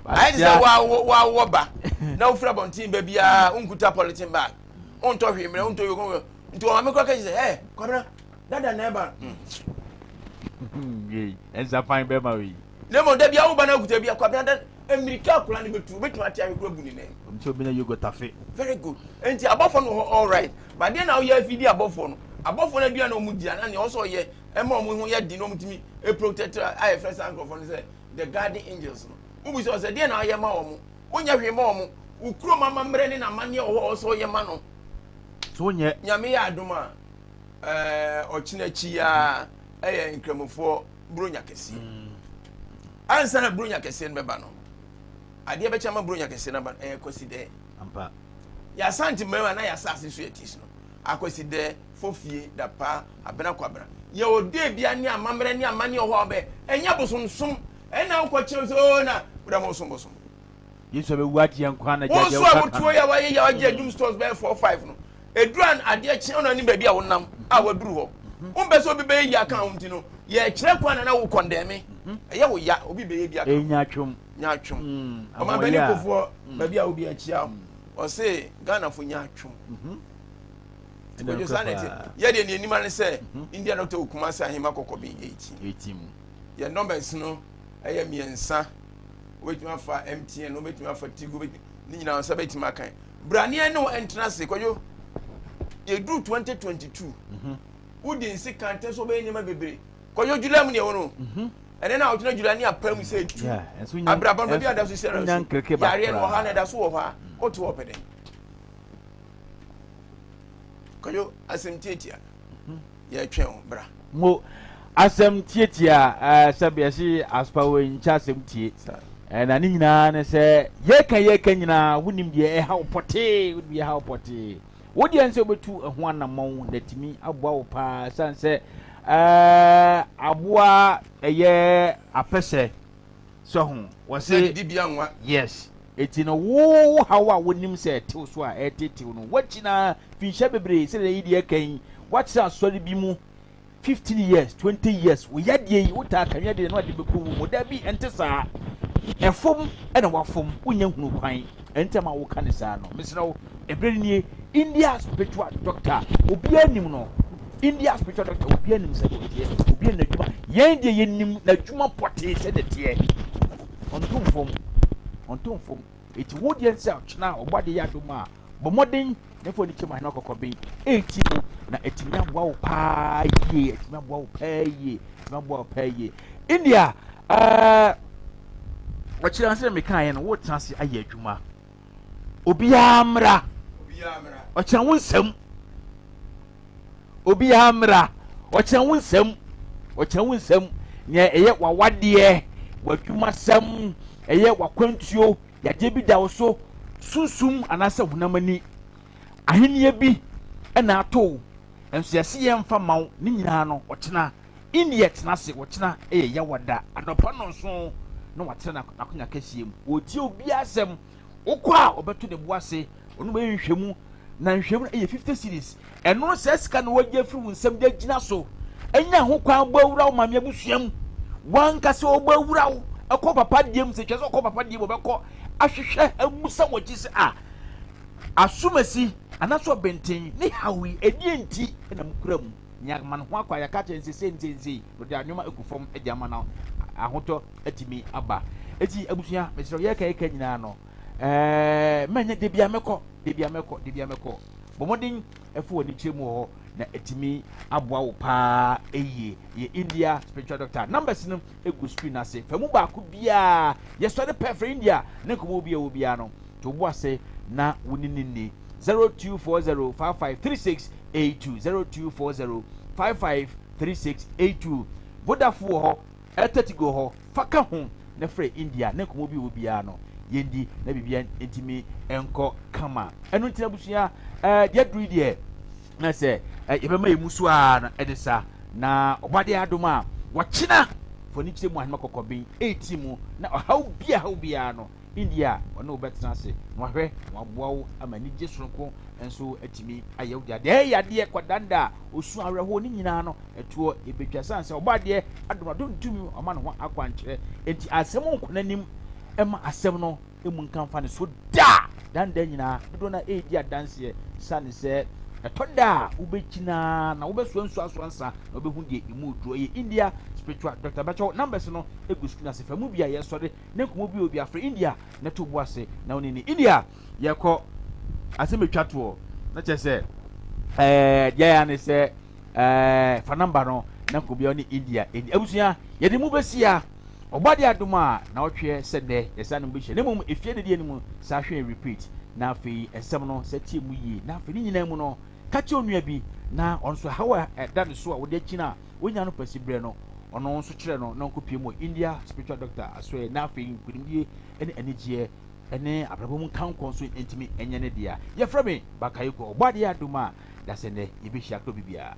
Ayɛ te sɛ woawɔ ba na wofiri abɔnten ba biara wonkuta polythene bag. Wontɔ hwee mmerɛ wontɔ hwee nti ɔmaame kora ka kyerɛ sɛ ɛ Kwabena dada na ɛba. Ɛnsa fan bɛma wei. Na mmom da biara wo ba no akuta bi a Kwabena da mmirika akora no bɛtu wobɛtumi ate ahwe kora bu ne nan. Nti obi na yogurt afe. Very good. Nti abɔfoɔ no wɔ hɔ all right. But deɛ na woyɛ afidi abɔfoɔ no. Abɔfoɔ no aduane a wɔn di anaa nea ɔsɛ ɔyɛ ɛma wɔn ho yɛ den na wɔn tumi protect a yɛfrɛ saa nkurɔfoɔ no sɛ the guardian angels no. Wobu sɛ ɔsɛ deɛ na ɔyɛ ma wɔn. Wonyɛ hwee ma wɔn. Wo kurom amammerɛ ne n'amanneɛ wɔ hɔ a ɔsɛ ɔyɛ ma no. So wonyɛ. Nyame yɛ adom a ɛɛ ɔkyena akyi a ɛyɛ nkramofoɔ buronya kɛseɛ. Ansa na buronya kɛseɛ no bɛba no, adeɛ bɛkyɛ ama buronya kɛseɛ no aba no ɛyɛ Kwasidɛ. Ampa. Yɛ Asante mmarima na yɛ asase so yɛ ti so no, Akwasidɛ, Fofie, Dapa, Abena Kwabena. Yɛ ɔdɛ bia ne amammerɛ ne amanneɛ wɔ hɔ a wɔbɛyɛ. Ɛnyɛ bosomsom. Ɛna wokɔ kyerɛ sɛ oo na wodam ɔsom bosom. Yesu abɛwu agye yɛn nkwa na gya deɛ Wo nso a woka wotuo no. yɛ wayɛ yɛ wagye adum stores bɛyɛ 4 5 no. Ɛduru a adeɛ kye ɔna anim baabi a wonam a waduru hɔ. Wompɛ sɛ obi bɛyɛ yi aka ho nti no, yɛkyerɛ kwan na na wo kɔndɛme. Ɛyɛ wo ya, obi bɛyɛ bi aka ho. Ɛnya twom. Nya twom. Ɔmampanin Ahoɔyɛ a. Kufuor, baabi a obi akyia wo, ɔse Ghanafo nya twom. Ɛna Kwadwo saa na ɛte. Yɛ deɛ nea anim ara ne sɛ India Doctor wɔ Kumasi Ahema Kɔkɔben 18. 18 mu. Yɛn numbers no ɛyɛ mmiɛnsa. Wobɛtumi afa MTN, wobɛtumi afa Tigo, wobɛtumi ne nyinaa nsa bɛtumi akan. Bra ne ɛne wo ɛntena ase. Kwadwo, Yɛduru 2022, wodi nsi kantɛ so wobɛyɛ nneɛma bebree. Kɔyɛ July mu neɛ wɔ no ɛnɛ na ɔtena July ne apam sɛ tu abrabɔ no baabi ada so sɛ no so yareɛ no wɔ ha na ɛda so wɔ hɔ a, wote hɔ pɛ dɛn? Kɔyɛ asɛm tiatia, yɛtwɛn wo bra. Mo asɛm tiatia, sɛbi ɛsi aspawo nkyɛ asɛm tie. Na ne nyinaa ne sɛ yɛka nyinaa, wonim deɛ ɛha wo pɔtee, wonim deɛ ɛha wo pɔtee. Wo deɛ nsɛ wobɛtu ɛho anammɔn na atumi aboa wo paa, sane sɛ aboa ɛyɛ apɛsɛ sɛ ho wɔse yes. Eti no wo haw a wonim sɛ ɛtew so a ɛretetew no, woakyi na finhyia bebree sɛdeɛ yi deɛ ɛka yi, woatena asɔre bi mu 15 years, 20 years, wo yadeɛ yi wotaa kanwea deɛ na wade bɛkɔ wu mu. Dabi, ɛnte saa. Ɛfom ɛna wafom, wonya hunu kwan ɛnti ama woka ne saa no. Mesrɛ wo, ɛberɛ no nie. India spiritual doctor, obiara nim no. India spiritual doctor, obiara nim sɛ ɔteɛ, obiara nim n'adwuma. Yɛn deɛ yɛnim n'adwuma pɔtee sɛ ne teɛ. Ɔnto mfom, ɔnto mfom. Eti wo deɛ sɛ ɔkyena ɔbɔ adeɛ yɛ adom a, bɔ mmɔden na fa w'ani kyerɛ mu ahene ɔkɔkɔben eti mu na etumi aboa wo paa yie, etumi aboa wo paa yie, etumi aboa wo paa yie. India ɔkyerɛ sɛ meka yɛ no, wotena ase ayɛ adwuma, obiara mmra ɔkyerɛ wo nsɛm, obiara mmra ɔkyerɛ wo nsɛm, ɔkyerɛ wo nsɛm nea ɛyɛ wawadeɛ, w'adwumasɛm, ɛyɛ w'akwantuo, yadeɛ bi da wo so, sunsum anaasɛ honam ani ahenniɛ bi ɛna ato nso yɛsi yɛn mfa ma wo ne nyinaa no. Ɔkyena India tena ase, ɔkyena ɛyɛ Yawada anɔpa 7 na watena n'akonya kɛseɛ mu, wɔtie obiara asɛm. Wokɔ a, ɔbɛto ne bo ase, ɔno bɛyɛ nhwɛmu na nhwɛmu no ɛyɛ 50 cedis. Ɛno sɛ sika na wɔgye afiri wo nsam de agyina so ɛnya ho kwan bɔ awura wo maame abusua mu, wankasa ɔbɔ awura wo ɛkɔ papa deɛ mu. Sɛ twɛ sɛ ɔkɔ papa deɛ mu, ɔbɛkɔ ahwehwɛ amusa wɔ akyi sɛ a asomasi anaasɛ ɔbɛnten ne haw yi ɛdeɛ nti ɛna mu kura mu nea ama ne ho akɔ a yɛaka kyerɛ nsese nsese wɔde anwoma egu fam de ama no ahotɔ atumi aba. Eti abusua, mesrɛ yɛka nyinaa no, mɛnyɛ debia mɛkɔ, debia mɛkɔ, debia mɛkɔ. Bɔ mmɔden ɛfo wɔ ne mu wɔ hɔ na ɛtumi aboa wo paa ɛyie. Yɛ India spiritual doctor numbers no egu screen ase, fa mu baako biara. Yɛsɔre pɛ frɛ India ne nkɔmɔ bi a ɛwɔ biara no to bo ase na wo ne ne ni 0240553682, 0240553682. Vodafone wɔ hɔ, Airtel wɔ hɔ, fa ka ho na frɛ India ne nkɔmɔ bi wɔ biara no yɛndi na biribia ntumi nkɔ kama. Ɛno ntina abusua, deɛ duru deɛ na sɛ yɛbɛma yɛ mu so a no ɛde sa na ɔbɔade adom a wɔkyena fɔ ne kyerɛ mu ahema kɔkɔben 18 mu na ɔhaw bi a haw biara no, India ɔne wo bɛtena ase na wahwɛ na waboa wo ama anigye soronko nso atumi ayɛ wo deɛ. Deɛ ɛyɛ adeɛ kɔdanda a osu awerɛhoɔ ne nyinaa no ɛtoɔ ɛbɛtwa, sane sɛ ɔbɔ adeɛ adom adom tumi ɔma ne ho akwankyerɛ. Enti asɛm nkɔ n'anim ɛma asɛm no emu nkamfa ne so da danda nyinaa dodoɔ no ɛredi adanseɛ, sane sɛ ɛtɔ da a wobɛgyina na wobɛsoa nsuo asoa nsa na wobɛhu deɛ emu duro. Ɛyɛ India spiritual doctor bɛkyɛw numbers no egu screen ase, fa mu bi a yɛsɔre ne nkɔmmɔ bi obi afrɛ India na to bo ase na wone ne India yɛkɔ asɛm etwa toɔ na kyerɛ sɛ deɛ yɛ ne sɛ fa number no na nkɔmmɔ bi ne India ɛni. Abusua, yɛde mu bɛsia ɔbɔde adom a na ɔtweɛ sɛ nnɛ yɛsa no bɛhyia na mmom efie dedeɛ no mu saa hwɛ repeat na afei nsɛm no sɛ tie mu yie na afei ne nyinaa mu no ka kyerɛ onua bi na ɔno nso haw a ɛda ne so a wɔde akyi no a wonya no pɛsi berɛ no, ɔno nso kyerɛ no na ɔnkɔpie mu India spiritual doctor asoɛ na afei nkonimdie ne anigyeɛ ne abrabɔ mu nkankɔ nso ntumi nyɛ ne dea. Yɛfrɛ me Bakayoko. Ɔbɔ adeɛ adom a dasɛ nnɛ yɛbɛhyia korɔ bibiara.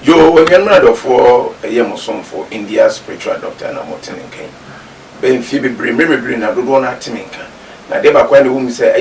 Yo, onuanom adɔfoɔ, ɛyɛ mo somfo India spiritual doctor na mote ne nkan. Bɛyɛ mfie bebree, mmerɛ bebree na dodoɔ no ate me nka. Na adeɛ baako a na ɛwɔ mu sɛ